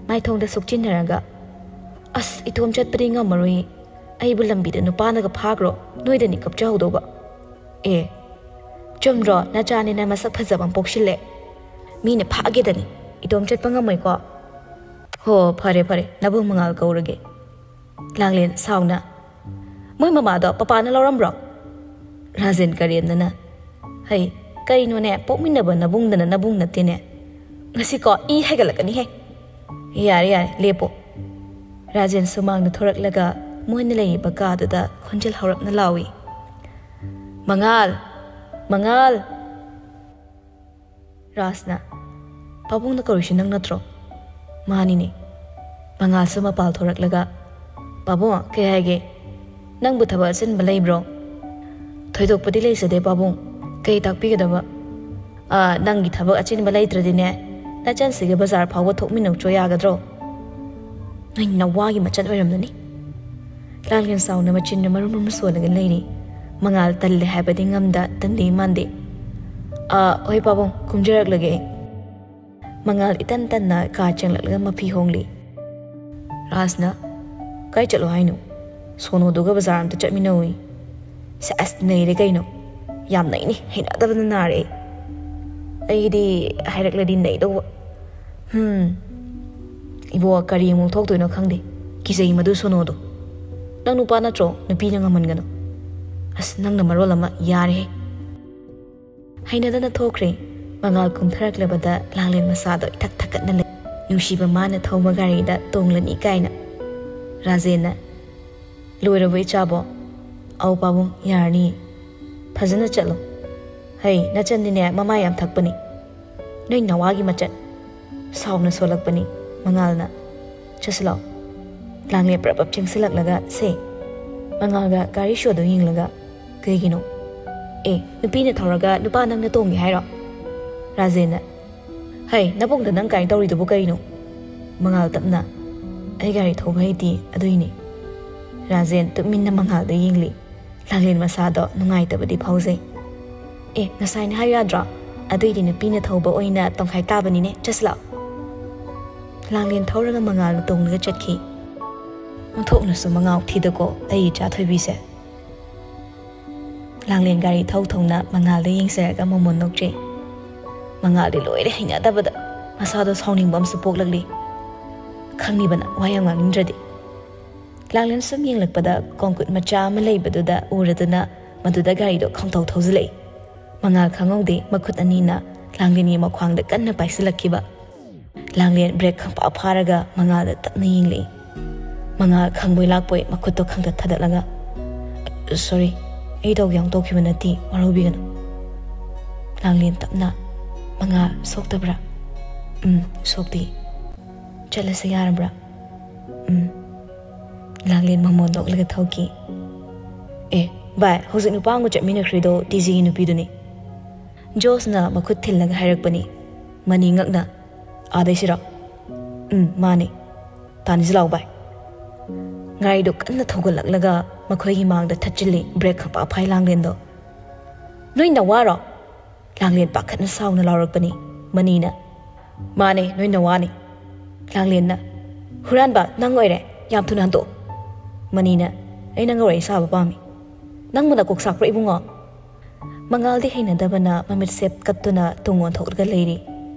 ꯃꯥꯏꯊꯣꯡꯗ ꯁꯨꯛꯆꯤꯟꯅꯔꯒ, "ꯑꯁ, ꯏꯇꯣꯝ ꯆꯠꯄꯗꯤ ꯉꯝꯃꯔꯣꯏ꯫ ꯑꯩꯕꯨ ꯂꯝꯕꯤꯗ ꯅꯨꯄꯥꯅꯒ ꯐꯥꯈ꯭ꯔꯣ, ꯅꯣꯏꯗꯅꯤ ꯀꯞꯆꯍꯧꯗꯧꯕ꯫" "ꯑꯦ, ꯆꯨꯝꯗ꯭ꯔꯣ? ꯅꯆꯥꯅꯤꯅ ꯃꯁꯛ ꯐꯖꯕ ꯑꯃ ꯄꯣꯛꯁꯤꯜꯂꯦ꯫ ꯃꯤꯅ ꯐꯥꯒꯦꯗꯅꯤ꯫ ꯏꯇꯣꯝ ꯆꯠꯄ ꯉꯝꯃꯣꯏꯀꯣ?" "ꯍꯣ, ꯐꯔꯦ, ꯐꯔꯦ, ꯅꯕꯨꯡ ꯃꯉꯥꯜ ꯀꯧꯔꯒꯦ꯫" ꯂꯥꯡꯂꯦꯟ ꯁꯥꯎꯅ, "ꯃꯣꯏ ꯃꯃꯥꯗꯣ ꯄꯄꯥꯅ ꯂꯧꯔꯝꯕ꯭ꯔꯣ?" ꯔꯥꯖꯦꯟ ꯀꯔꯦꯝꯅꯅ, "ꯍꯩ, ꯀꯩꯅꯣꯅꯦ, ꯄꯣꯛꯃꯤꯟꯅꯕ ꯅꯕꯨꯡꯗꯅ ꯅꯕꯨꯡ ꯅꯠꯇꯦꯅꯦ꯫ ꯉꯁꯤꯀꯣ ꯏ ꯍꯥꯏꯒꯠꯂꯛꯀꯅꯤꯍꯦ꯫" "ꯌꯥꯔꯦ, ꯌꯥꯔꯦ, ꯂꯦꯞꯄꯣ꯫" ꯔꯥꯖꯦꯟ ꯁꯨꯃꯥꯡꯗ ꯊꯣꯔꯛꯂꯒ ꯃꯣꯏꯅ ꯂꯩꯔꯤꯕ ꯀꯥꯗꯨꯗ ꯈꯣꯟꯖꯦꯜ ꯍꯧꯔꯞꯅ ꯂꯥꯎꯏ, "ꯃꯉꯥꯜ! ꯃꯉꯥꯜ!" ꯔꯥꯖꯅ, "ꯄꯥꯕꯨꯡꯅ ꯀꯧꯔꯤꯁꯤ ꯅꯪ ꯅꯠꯇ꯭ꯔꯣ?" "ꯃꯥꯅꯤꯅꯦ꯫" ꯃꯉꯥꯜꯁꯨ ꯃꯄꯥꯜ ꯊꯣꯔꯛꯂꯒ, "ꯄꯥꯕꯨꯡ, ꯀꯩ ꯍꯥꯏꯒꯦ? ꯅꯪꯕꯨ ꯊꯕꯛ ꯑꯆꯤꯟꯕ ꯂꯩꯕ꯭ꯔꯣ?" "ꯊꯣꯏꯗꯣꯛꯄꯗꯤ ꯂꯩꯖꯗꯦ ꯄꯥꯕꯨꯡ꯫ ꯀꯩ ꯇꯥꯛꯄꯤꯒꯗꯕ?" "ꯑꯥ, ꯅꯪꯒꯤ ꯊꯕꯛ ꯑꯆꯤꯟꯕ ꯂꯩꯇ꯭ꯔꯗꯤꯅꯦ, ꯅꯆꯟꯁꯤꯒ ꯕꯖꯥꯔ ꯐꯥꯎꯕ ꯊꯣꯛꯃꯤꯟꯅꯧꯆꯣ, ꯌꯥꯒꯗ꯭ꯔꯣ?" "ꯅꯣꯏ ꯅꯋꯥꯒꯤ ꯃꯆꯟ ꯑꯣꯏꯔꯝꯂꯅꯤ꯫" ꯂꯥꯡꯂꯦꯟ ꯁꯥꯎꯅ ꯃꯆꯤꯟꯗ ꯃꯔꯨꯝ ꯃꯔꯨꯝ ꯁꯣꯜꯂꯒ ꯂꯩꯔꯤ꯫ ꯃꯉꯥꯜ ꯇꯜꯂꯦ ꯍꯥꯏꯕꯗꯤ ꯉꯝꯗ, ꯇꯟꯗꯦ ꯃꯥꯟꯗꯦ꯫ "ꯑꯥ, ꯍꯣꯏ ꯄꯥꯕꯨꯡ, ꯀꯨꯝꯖꯔꯛꯂꯒꯦ ꯑꯩ꯫" ꯃꯉꯥꯜ ꯏꯇꯟ ꯇꯟꯅ ꯀꯥ ꯆꯪꯂꯛꯂꯒ ꯃꯐꯤ ꯍꯣꯡꯂꯤ꯫ ꯔꯥꯖꯅ, "ꯀꯥꯏ ꯆꯠꯂꯣ ꯍꯥꯏꯅꯣ? ꯁꯣꯅꯣꯗꯨꯒ ꯕꯖꯥꯔ ꯑꯝꯇ ꯆꯠꯃꯤꯟꯅꯧꯏ꯫" "ꯁꯦꯁ, ꯅꯩꯔꯦ ꯀꯩꯅꯣ꯫ ꯌꯥꯝ ꯅꯩꯅꯤ, ꯍꯩꯅꯗꯕꯅ ꯅꯥꯔꯦ ꯑꯩ꯫" "ꯑꯩꯗꯤ ꯍꯥꯏꯔꯛꯂꯗꯤ ꯅꯩꯗꯧꯕ꯫ ꯍꯝ꯫ ꯏꯕꯣ, ꯀꯔꯤ ꯑꯃꯨꯛ ꯊꯣꯛꯇꯣꯏꯅꯣ ꯈꯪꯗꯦ꯫ ꯀꯤꯖꯩ ꯃꯗꯨ ꯁꯣꯅꯣꯗꯣ꯫ ꯅꯪ ꯅꯨꯄꯥ ꯅꯠꯇ꯭ꯔꯣ? ꯅꯨꯄꯤꯅ ꯉꯝꯍꯟꯒꯅꯨ꯫" "ꯑꯁ, ꯅꯪꯅ ꯃꯔꯣꯜ ꯑꯃ, ꯌꯥꯔꯦꯍꯦ꯫" ꯍꯩꯅꯗꯅ ꯊꯣꯛꯈ꯭ꯔꯦ꯫ ꯃꯉꯥꯜ ꯀꯨꯝꯊꯔꯛꯂꯕꯗ ꯂꯥꯡꯂꯦꯟ ꯃꯁꯥꯗꯣ ꯏꯊꯛ ꯊꯛꯀꯠꯅ ꯂꯩ꯫ ꯅꯨꯡꯁꯤꯕ ꯃꯥꯅ ꯊꯧꯕ ꯒꯥꯔꯤꯗ ꯇꯣꯡꯂꯅꯤ ꯀꯥꯏꯅ꯫ ꯔꯥꯖꯦꯟꯅ, "ꯂꯣꯏꯔꯕꯣ ꯏꯆꯥꯕꯣ?" "ꯑꯧ ꯄꯥꯕꯨꯡ, ꯌꯥꯔꯅꯤ꯫ ꯐꯖꯅ ꯆꯠꯂꯣ꯫ ꯍꯩ, ꯅꯆꯟꯗꯤꯅꯦ ꯃꯃꯥ ꯌꯥꯝ ꯊꯛꯄꯅꯤ꯫ ꯅꯣꯏ ꯅꯋꯥꯒꯤ ꯃꯆꯠ꯫" ꯁꯥꯎꯅ ꯁꯣꯜꯂꯛꯄꯅꯤ ꯃꯉꯥꯜꯅ꯫ "ꯆꯠꯁꯤ ꯂꯥꯛꯑꯣ꯫" ꯂꯥꯡꯂꯦꯟ ꯄ꯭ꯔꯞ ꯄ꯭ꯔꯞ ꯆꯦꯡꯁꯤꯜꯂꯛꯂꯒ, "ꯁꯦ꯫" ꯃꯉꯥꯜꯒ ꯒꯥꯔꯤ ꯁꯣꯗꯣ ꯌꯦꯡꯂꯒ, "ꯀꯩꯒꯤꯅꯣ?" "ꯑꯦ, ꯅꯨꯄꯤꯅ ꯊꯧꯔꯒ ꯅꯨꯄꯥ ꯅꯪꯅ ꯇꯣꯡꯒꯦ ꯍꯥꯏꯔꯣ?" ꯔꯥꯖꯦꯟꯅ, "ꯍꯩ, ꯅꯕꯨꯡꯗ ꯅꯪ ꯀꯥꯏꯅ ꯇꯧꯔꯤꯗꯨꯕꯨ ꯀꯩꯅꯣ?" ꯃꯉꯥꯜ ꯇꯞꯅ, "ꯑꯩ ꯒꯥꯔꯤ ꯊꯧꯕ ꯍꯩꯇꯦ, ꯑꯗꯨꯏꯅꯦ꯫" ꯔꯥꯖꯦꯟ ꯇꯨꯃꯤꯟꯅ ꯃꯉꯥꯜꯗ ꯌꯦꯡꯂꯤ꯫ ꯂꯥꯡꯂꯦꯟ ꯃꯁꯥꯗꯣ ꯅꯨꯡꯉꯥꯏꯇꯕꯗꯤ ꯐꯥꯎꯖꯩ꯫ "ꯑꯦ, ꯉꯁꯥꯏꯅ ꯍꯥꯏꯌꯨ ꯌꯥꯗ꯭ꯔꯣ? ꯑꯗꯨꯏꯗꯤ ꯅꯨꯄꯤꯅ ꯊꯧꯕ ꯑꯣꯏꯅ ꯇꯣꯡꯈꯥꯏ ꯇꯥꯕꯅꯤꯅꯦ, ꯆꯠꯁꯤ ꯂꯥꯛꯑꯣ꯫" ꯂꯥꯡꯂꯦꯟ ꯊꯧꯔꯒ ꯃꯉꯥꯜꯅ ꯇꯣꯡꯂꯒ ꯆꯠꯈꯤ꯫ "ꯑꯣꯟꯊꯣꯛꯅꯁꯨ ꯃꯉꯥꯎ ꯊꯤꯗꯀꯣ ꯑꯩ ꯏꯆꯥ ꯊꯣꯏꯕꯤꯁꯦ꯫" ꯂꯥꯡꯂꯦꯟ ꯒꯥꯔꯤ ꯊꯧ ꯊꯧꯅ ꯃꯉꯥꯜꯗ ꯌꯦꯡꯖꯔꯒ ꯃꯃꯣꯟ ꯅꯣꯛꯆꯩ꯫ ꯃꯉꯥꯜꯗꯤ ꯂꯣꯏꯔꯦ ꯍꯩꯅꯗꯕꯗ꯫ ꯃꯁꯥꯗꯣ ꯁꯥꯎꯅꯤꯡꯕ ꯑꯃꯁꯨ ꯄꯣꯛꯂꯛꯂꯤ꯫ ꯈꯪꯉꯤꯕꯅ ꯋꯥ ꯌꯥꯝ ꯉꯥꯡꯅꯤꯡꯗ꯭ꯔꯗꯤ꯫ ꯂꯥꯡꯂꯦꯟ ꯁꯨꯝ ꯌꯦꯡꯂꯛꯄꯗ ꯀꯣꯡꯀꯨꯠ ꯃꯆꯥ ꯑꯃ ꯂꯩꯕꯗꯨꯗ ꯎꯔꯗꯨꯅ ꯃꯗꯨꯗ ꯒꯥꯔꯤꯗꯣ ꯈꯪꯊꯧ ꯊꯧꯖꯤꯜꯂꯛꯏ꯫ ꯃꯉꯥꯜ ꯈꯪꯍꯧꯗꯦ ꯃꯈꯨꯠ ꯑꯅꯤꯅ ꯂꯥꯡꯂꯦꯟꯒꯤ ꯃꯈ꯭ꯋꯥꯡꯗ ꯀꯟꯅ ꯄꯥꯏꯁꯤꯜꯂꯛꯈꯤꯕ꯫ ꯂꯥꯡꯂꯦꯟ ꯕ꯭ꯔꯦꯛ ꯈꯪꯐꯥ ꯐꯥꯔꯒ ꯃꯉꯥꯜꯗ ꯇꯞꯅ ꯌꯦꯡꯂꯛꯏ꯫ ꯃꯉꯥꯜ ꯈꯪꯕꯣꯏ ꯂꯥꯛꯄꯣꯏ ꯃꯈꯨꯠꯇꯣ ꯈꯪꯊ ꯊꯥꯗꯠꯂꯒ, "ꯁꯣꯔꯤ, ꯑꯩ ꯇꯧꯒꯦ ꯌꯥꯎꯅ ꯇꯧꯈꯤꯕ ꯅꯠꯇꯦ, ꯋꯥꯔꯧꯕꯤꯒꯅꯨ꯫" ꯂꯥꯡꯂꯦꯟ ꯇꯞꯅ, "ꯃꯉꯥꯜ, ꯁꯣꯛꯇꯕ꯭ꯔꯥ?" "ꯎꯝ, ꯁꯣꯛꯇꯦ꯫" "ꯆꯠꯂꯁꯦ ꯌꯥꯔꯕ꯭ꯔꯥ?" "ꯎꯝ꯫" ꯂꯥꯡꯂꯦꯟ ꯃꯃꯣꯟ ꯅꯣꯛꯂꯒ ꯊꯧꯈꯤ꯫ "ꯑꯦ, ꯚꯥꯏ, ꯍꯧꯖꯤꯛ ꯅꯨꯄꯥ ꯑꯃꯒ ꯆꯠꯃꯤꯟꯅꯈ꯭ꯔꯤꯗꯣ ꯇꯤ ꯖꯤꯒꯤ ꯅꯨꯄꯤꯗꯨꯅꯤ꯫ ꯖꯣꯁꯅ ꯃꯈꯨꯠ ꯊꯤꯜꯂꯒ ꯍꯥꯏꯔꯛꯄꯅꯤ꯫ ꯃꯅꯤ ꯉꯛꯅ, "ꯑꯥꯗꯩꯁꯤꯔꯣ?" "ꯎꯝ, ꯃꯥꯅꯤ꯫" "ꯇꯥꯟꯁꯤ ꯂꯥꯎ ꯚꯥꯏ꯫" ꯒꯥꯔꯤꯗꯣ ꯀꯟꯅ ꯊꯧꯒꯠꯂꯛꯂꯒ ꯃꯈꯣꯏꯒꯤ ꯃꯥꯡꯗ ꯊꯠꯆꯤꯜꯂꯤ ꯕ꯭ꯔꯦꯛ ꯈꯪꯐꯥ ꯐꯥꯏ ꯂꯥꯡꯂꯦꯟꯗꯣ꯫ "ꯅꯣꯏ ꯅꯋꯥꯔꯣ?" ꯂꯥꯡꯂꯦꯟ ꯄꯥꯈꯠꯅ ꯁꯥꯎꯅ ꯂꯥꯎꯔꯛꯄꯅꯤ꯫ ꯃꯅꯤꯅ, "ꯃꯥꯅꯦ, ꯅꯣꯏ ꯅꯋꯥꯅꯤ꯫" ꯂꯥꯡꯂꯦꯟꯅ, "ꯍꯨꯔꯥꯟꯕ, ꯅꯪ ꯑꯣꯏꯔꯦ, ꯌꯥꯝ ꯊꯨꯅ ꯍꯟꯗꯣꯛꯑꯣ꯫" ꯃꯅꯤꯅ, "ꯑꯩ ꯅꯪꯒ ꯋꯥꯔꯤ ꯁꯥꯕ ꯄꯥꯝꯃꯤ꯫" "ꯅꯪꯕꯨ ꯅꯀꯣꯛ ꯆꯥꯛꯄ꯭ꯔꯥ ꯏꯕꯨꯡꯉꯣ?" ꯃꯉꯥꯜꯗꯤ ꯍꯩꯅꯗꯕꯅ ꯃꯃꯤꯠꯁꯦ ꯀꯠꯇꯨꯅ ꯇꯨꯡ ꯑꯣꯟꯊꯣꯛꯂꯒ ꯂꯩꯔꯤ꯫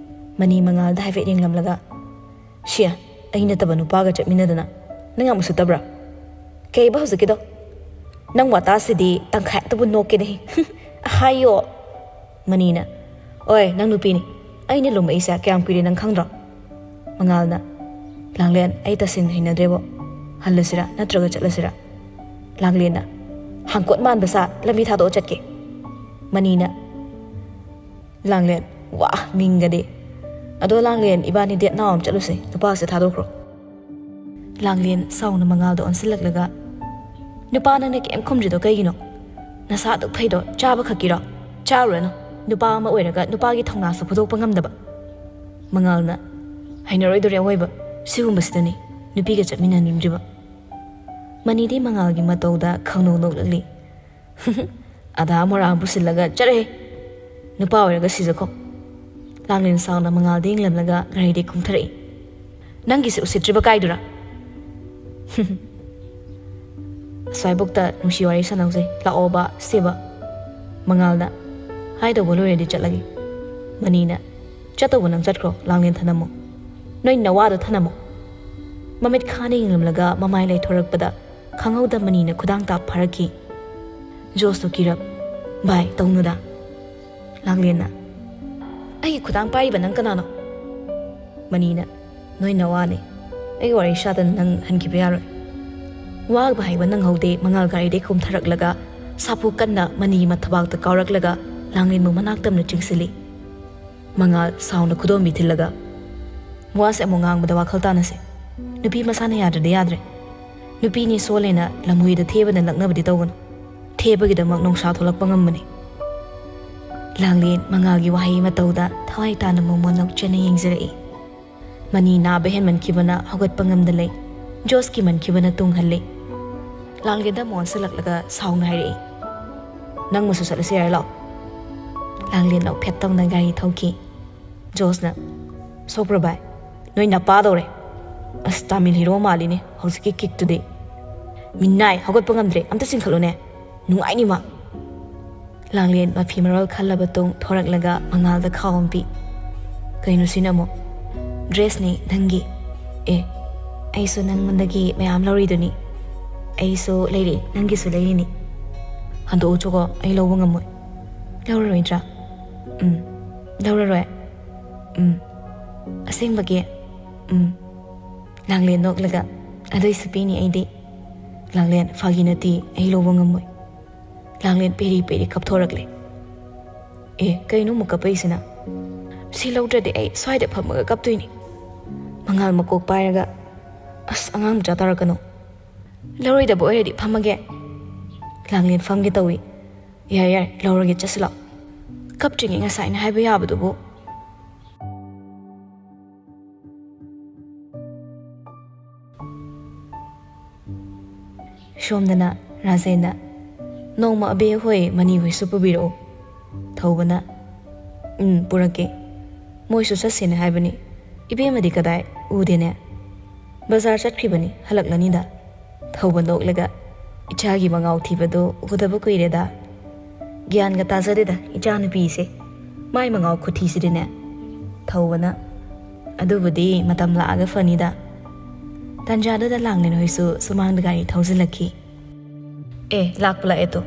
ꯃꯅꯤ ꯃꯉꯥꯜꯗ ꯍꯥꯏꯐꯦꯠ ꯌꯦꯡꯂꯝꯂꯒ, "ꯁꯤ, ꯑꯩ ꯅꯠꯇꯕ ꯅꯨꯄꯥꯒ ꯆꯠꯃꯤꯟꯅꯗꯅ ꯅꯪ ꯌꯥꯝ ꯎꯁꯤꯠꯇꯕ꯭ꯔꯥ?" "ꯀꯩꯕ ꯍꯧꯖꯤꯛꯀꯤꯗꯣ?" "ꯅꯪ ꯋꯥꯇꯥꯁꯤꯗꯤ ꯇꯪꯈꯥꯏ ꯑꯃꯇꯕꯨ ꯅꯣꯛꯀꯦꯅꯦ꯫" "ꯍꯥꯏꯌꯣ꯫" ꯃꯅꯤꯅ, "ꯑꯣꯏ, ꯅꯪ ꯅꯨꯄꯤꯅꯤ꯫ ꯑꯩꯅ ꯂꯨꯝꯃꯛꯏꯁꯦ ꯀꯌꯥꯝ ꯀꯨꯏꯔꯦ ꯅꯪ ꯈꯪꯗ꯭ꯔꯣ?" ꯃꯉꯥꯜꯅ, "ꯂꯥꯡꯂꯦꯟ, ꯑꯩ ꯇꯁꯦꯡꯅ ꯍꯩꯅꯗ꯭ꯔꯦꯕꯣ꯫ ꯍꯜꯂꯁꯤꯔꯥ ꯅꯠꯇ꯭ꯔꯒ ꯆꯠꯂꯁꯤꯔꯥ?" ꯂꯥꯡꯂꯦꯟꯅ, "ꯍꯥꯡꯀꯣꯠ ꯃꯥꯟꯕ ꯁꯥ, ꯂꯝꯕꯤ ꯊꯥꯗꯣꯛꯑ ꯆꯠꯀꯦ"꯫ ꯃꯅꯤꯅ, "ꯂꯥꯡꯂꯦꯟ, ꯋꯥ, ꯃꯤꯡꯒꯗꯤ꯫ ꯑꯗꯣ ꯂꯥꯡꯂꯦꯟ, ꯏꯕꯥꯅꯤ date ꯅꯥꯎ ꯑꯃ ꯆꯠꯂꯨꯁꯦ, ꯅꯨꯄꯥꯁꯦ ꯊꯥꯗꯣꯛꯈ꯭ꯔꯣ"꯫ ꯂꯥꯡꯂꯦꯟ ꯁꯥꯎꯅ ꯃꯉꯥꯜꯗ ꯑꯣꯟꯁꯤꯜꯂꯛꯂꯒ, "ꯅꯨꯄꯥ ꯅꯪꯅ ꯀꯩꯝ ꯈꯨꯝꯗ꯭ꯔꯤꯗꯣ ꯀꯩꯒꯤꯅꯣ? ꯅꯁꯥ ꯑꯗꯨꯛ ꯐꯩꯗꯣ ꯆꯥꯕ ꯈꯛꯀꯤꯔꯣ? ꯆꯥꯔꯨꯔꯅꯨ꯫ ꯅꯨꯄꯥ ꯑꯃ ꯑꯣꯏꯔꯒ ꯅꯨꯄꯥꯒꯤ ꯊꯧꯅꯥꯁꯨ ꯐꯨꯗꯣꯛꯄ ꯉꯝꯗꯕ"꯫ ꯃꯉꯥꯜꯅ, "ꯍꯩꯅꯔꯣꯏꯗꯣꯔꯦ ꯑꯋꯣꯏꯕ, ꯁꯤꯒꯨꯝꯕꯁꯤꯗꯅꯤ ꯅꯨꯄꯤꯒ ꯆꯠꯃꯤꯟꯅꯅꯤꯡꯗ꯭ꯔꯤꯕ"꯫ ꯃꯅꯤꯗꯤ ꯃꯉꯥꯜꯒꯤ ꯃꯇꯧꯗ ꯈꯪꯅꯣꯛ ꯅꯣꯛꯂꯛꯂꯤ꯫ "ꯑꯗꯥ ꯃꯣꯔꯥ ꯑꯃ ꯄꯨꯁꯤꯜꯂꯒ ꯆꯠꯂꯍꯦ, ꯅꯨꯄꯥ ꯑꯣꯏꯔꯒ ꯁꯤꯖꯈꯣ"꯫ ꯂꯥꯡꯂꯦꯟ ꯁꯥꯎꯅ ꯃꯉꯥꯜꯗ ꯌꯦꯡꯂꯝꯂꯒ ꯒꯥꯔꯤꯗꯒꯤ ꯀꯨꯝꯊꯔꯛꯏ꯫ "ꯅꯪꯒꯤꯁꯦ ꯎꯁꯤꯠꯇ꯭ꯔꯤꯕ ꯀꯥꯏꯗꯨꯔꯥ?" "ꯑꯁ꯭ꯋꯥꯏꯕꯨꯛꯇ ꯅꯨꯡꯁꯤ ꯋꯥꯔꯤ ꯁꯥꯟꯅꯧꯁꯦ, ꯂꯥꯛꯑꯣꯕ, ꯁꯦꯕ"꯫ ꯃꯉꯥꯜꯅ, "ꯍꯥꯏꯗꯧꯕ ꯂꯣꯏꯔꯗꯤ ꯆꯠꯂꯒꯦ"꯫ ꯃꯅꯤꯅ, "ꯆꯠꯇꯧꯕ ꯅꯪ ꯆꯠꯈ꯭ꯔꯣ, ꯂꯥꯡꯂꯦꯟ ꯊꯅꯝꯃꯣ꯫ ꯅꯣꯏ ꯅꯋꯥꯗꯣ ꯊꯅꯝꯃꯣ"꯫ ꯃꯃꯤꯠ ꯈꯥꯅ ꯌꯦꯡꯂꯝꯂꯒ ꯃꯃꯥꯏ ꯂꯩꯊꯣꯔꯛꯄꯗ ꯈꯪꯍꯧꯗ ꯃꯅꯤꯅ ꯈꯨꯗꯥꯡ ꯇꯥꯞ ꯐꯥꯔꯛꯈꯤ꯫ ꯖꯣꯁꯇꯣ ꯀꯤꯔꯞ, "ꯚꯥꯏ, ꯇꯧꯅꯨꯗ"꯫ ꯂꯥꯡꯂꯦꯟꯅ, "ꯑꯩꯒꯤ ꯈꯨꯗꯥꯡ ꯄꯥꯏꯔꯤꯕ ꯅꯪ ꯀꯅꯥꯅꯣ?" ꯃꯅꯤꯅ, "ꯅꯣꯏ ꯅꯋꯥꯅꯦ꯫ ꯑꯩꯒꯤ ꯋꯥꯔꯤ ꯁꯥꯗꯅ ꯅꯪ ꯍꯟꯈꯤꯕ ꯌꯥꯔꯣꯏ"꯫ ꯋꯥꯕ ꯍꯥꯏꯕ ꯅꯪꯍꯧꯗꯦ, ꯃꯉꯥꯜ ꯒꯥꯔꯤꯗꯩ ꯀꯨꯝꯊꯔꯛꯂꯒ ꯁꯥꯐꯨ ꯀꯟꯅ ꯃꯅꯤꯒꯤ ꯃꯊꯕꯥꯛꯇ ꯀꯥꯎꯔꯛꯂꯒ ꯂꯥꯡꯂꯦꯟꯕꯨ ꯃꯅꯥꯛ ꯇꯝꯅ ꯆꯤꯡꯁꯤꯜꯂꯤ꯫ ꯃꯉꯥꯜ ꯁꯥꯎꯅ ꯈꯨꯗꯣꯝꯕꯤ ꯊꯤꯜꯂꯒ, "ꯋꯥꯁꯦ ꯑꯃꯨꯛ ꯉꯥꯡꯕꯗ ꯋꯥꯈꯜ ꯇꯥꯅꯁꯦ꯫ ꯅꯨꯄꯤ ꯃꯁꯥꯅ ꯌꯥꯗ꯭ꯔꯗꯤ ꯌꯥꯗ꯭ꯔꯦ꯫ ꯅꯨꯄꯤꯅꯤ ꯁꯣꯜꯂꯦꯅ ꯂꯝꯍꯨꯏꯗ ꯊꯦꯕꯅ ꯂꯛꯅꯕꯗꯤ ꯇꯧꯒꯅꯨ꯫ ꯊꯦꯕꯒꯤꯗꯃꯛ ꯅꯣꯡꯁꯥ ꯊꯣꯛꯂꯛꯄ ꯉꯝꯕꯅꯤ"꯫ ꯂꯥꯡꯂꯦꯟ ꯃꯉꯥꯜꯒꯤ ꯋꯥꯍꯩ ꯃꯇꯧꯗ ꯊꯋꯥꯏ ꯇꯥꯅ ꯃꯣꯃꯣꯟ ꯅꯣꯛꯆꯅ ꯌꯦꯡꯖꯔꯛꯏ꯫ ꯃꯅꯤ ꯅꯥꯕ ꯍꯦꯟꯃꯟꯈꯤꯕꯅ ꯍꯧꯒꯠꯄ ꯉꯝꯗ ꯂꯩ꯫ ꯖꯣꯁꯀꯤ ꯃꯟꯈꯤꯕꯅ ꯇꯨꯡꯍꯜꯂꯤ꯫ ꯂꯥꯡꯂꯦꯟꯗ ꯑꯃꯨꯛ ꯑꯣꯟꯁꯤꯜꯂꯛꯂꯒ ꯁꯥꯎꯅ ꯍꯥꯏꯔꯛꯏ, "ꯅꯪ ꯃꯁꯨ ꯆꯠꯂꯁꯤ ꯌꯥꯔꯦ, ꯂꯥꯛꯑꯣ"꯫ ꯂꯥꯡꯂꯦꯟ ꯅꯣꯛꯐꯦꯠ ꯇꯧꯅ ꯒꯥꯔꯤ ꯊꯧꯈꯤ꯫ ꯖꯣꯁꯅ, "ꯁꯣꯛꯄ꯭ꯔꯣ ꯚꯥꯏ? ꯅꯣꯏ ꯅꯄꯥꯗꯧꯔꯦ꯫ ꯑꯁ, ꯇꯥꯃꯤꯜ ꯍꯤꯔꯣ ꯃꯥꯜꯂꯤꯅꯦ ꯍꯧꯖꯤꯛꯀꯤ ꯀꯤꯛꯇꯨꯗꯤ꯫ ꯃꯤꯅꯥꯏ, ꯍꯧꯒꯠꯄ ꯉꯝꯗ꯭ꯔꯦ, ꯑꯝꯇ ꯆꯤꯡꯈꯠꯂꯨꯅꯦ꯫ ꯅꯨꯡꯉꯥꯏꯅꯤ ꯃꯥ"꯫ ꯂꯥꯡꯂꯦꯟ ꯃꯐꯤ ꯃꯔꯣꯜ ꯈꯜꯂꯕ ꯇꯨꯡ ꯊꯣꯔꯛꯂꯒ ꯃꯉꯥꯜꯗ ꯈꯥꯎ ꯑꯃ ꯄꯤ꯫ "ꯀꯩꯅꯣ ꯁꯤꯅ ꯑꯃꯨꯛ?" "ꯗ꯭ꯔꯦꯁꯅꯤ ꯅꯪꯒꯤ"꯫ "ꯑꯦ, ꯑꯩꯁꯨ ꯅꯪꯉꯣꯟꯗꯒꯤ ꯃꯌꯥꯝ ꯂꯧꯔꯤꯗꯨꯅꯤ꯫ ꯑꯩꯁꯨ ꯂꯩꯔꯤ, ꯅꯪꯒꯤꯁꯨ ꯂꯩꯔꯤꯅꯤ"꯫ "ꯍꯟꯗꯣꯛꯎ ꯆꯣꯀꯣ, ꯑꯩ ꯂꯧꯕ ꯉꯝꯃꯣꯏ"꯫ "ꯂꯧꯔꯔꯣꯏꯗ꯭ꯔꯥ?" "ꯎꯝ, ꯂꯧꯔꯔꯣꯏ"꯫ "ꯎꯝ, ꯑꯁꯦꯡꯕꯒꯤ?" "ꯎꯝ"꯫ ꯂꯥꯡꯂꯦꯟ ꯅꯣꯛꯂꯒ, "ꯑꯗꯨꯏꯁꯨ ꯄꯤꯅꯤ ꯑꯩꯗꯤ"꯫ ꯂꯥꯡꯂꯦꯟ, "ꯐꯥꯒꯤ ꯅꯠꯇꯦ, ꯑꯩ ꯂꯧꯕ ꯉꯝꯃꯣꯏ"꯫ ꯂꯥꯡꯂꯦꯟ ꯄꯦꯔꯤ ꯄꯦꯔꯤ ꯀꯞꯊꯣꯔꯛꯂꯦ꯫ "ꯑꯦ, ꯀꯩꯅꯣ ꯑꯃꯨꯛ ꯀꯞꯄꯛꯏꯁꯤꯅ? ꯁꯤ ꯂꯧꯗ꯭ꯔꯗꯤ ꯑꯩ ꯁ꯭ꯋꯥꯏꯗ ꯐꯝꯃꯒ ꯀꯞꯇꯣꯏꯅꯤ"꯫ ꯃꯉꯥꯜ ꯃꯀꯣꯛ ꯄꯥꯏꯔꯒ, "ꯑꯁ, ꯑꯉꯥꯡ ꯃꯆꯥ ꯇꯧꯔꯛꯀꯅꯨ꯫ ꯂꯧꯔꯣꯏꯗꯕ ꯑꯣꯏꯔꯗꯤ ꯐꯝꯃꯒꯦ"꯫ ꯂꯥꯡꯂꯦꯟ ꯐꯝꯒꯦ ꯇꯧꯏ꯫ "ꯌꯥꯔꯦ, ꯌꯥꯔꯦ, ꯂꯧꯔꯒꯦ, ꯆꯠꯁꯤ ꯂꯥꯛꯑꯣ꯫ ꯀꯞꯇ꯭ꯔꯤꯉꯩ ꯉꯁꯥꯏꯅ ꯍꯥꯏꯕ ꯌꯥꯕꯗꯨꯕꯨ"꯫ ꯁꯣꯝꯗꯅ ꯔꯥꯖꯦꯟꯅ, "ꯅꯣꯡꯃ ꯑꯕꯦ ꯍꯣꯏ, ꯃꯅꯤ ꯍꯣꯏꯁꯨ ꯄꯨꯕꯤꯔꯛꯎ"꯫ ꯊꯧꯕꯅ, "ꯎꯝ, ꯄꯨꯔꯛꯀꯦ꯫ ꯃꯣꯏꯁꯨ ꯆꯠꯁꯦꯅ ꯍꯥꯏꯕꯅꯤ꯫ ꯏꯕꯦꯝꯃꯗꯤ ꯀꯗꯥꯏ? ꯎꯗꯦꯅꯦ꯫ ꯕꯖꯥꯔ ꯆꯠꯈ꯭ꯔꯤꯕꯅꯤ, ꯍꯜꯂꯛꯂꯅꯤꯗ"꯫ ꯊꯧꯕ ꯅꯣꯛꯂꯒ, "ꯏꯆꯥꯒꯤ ꯃꯉꯥꯎ ꯊꯤꯕꯗꯣ ꯎꯗꯕ ꯀꯨꯏꯔꯦꯗ꯫ ꯒ꯭ꯌꯥꯟꯒ ꯇꯥꯖꯗꯦꯗ ꯏꯆꯥꯅꯨꯄꯤꯁꯦ꯫ ꯃꯥꯏ ꯃꯉꯥꯎ ꯈꯨꯊꯤꯁꯤꯗꯤꯅꯦ"꯫ ꯊꯧꯕꯅ, "ꯑꯗꯨꯕꯨꯗꯤ ꯃꯇꯝ ꯂꯥꯛꯑꯒ ꯐꯅꯤꯗ"꯫ ꯇꯥꯟꯖꯥꯗꯨꯗ ꯂꯥꯡꯂꯦꯟ ꯍꯣꯏꯁꯨ ꯁꯨꯃꯥꯡꯗ ꯒꯥꯔꯤ ꯊꯧꯖꯤꯜꯂꯛꯈꯤ꯫ "ꯑꯦ, ꯂꯥꯛꯄ ꯂꯥꯛꯑꯦ ꯇꯨ"꯫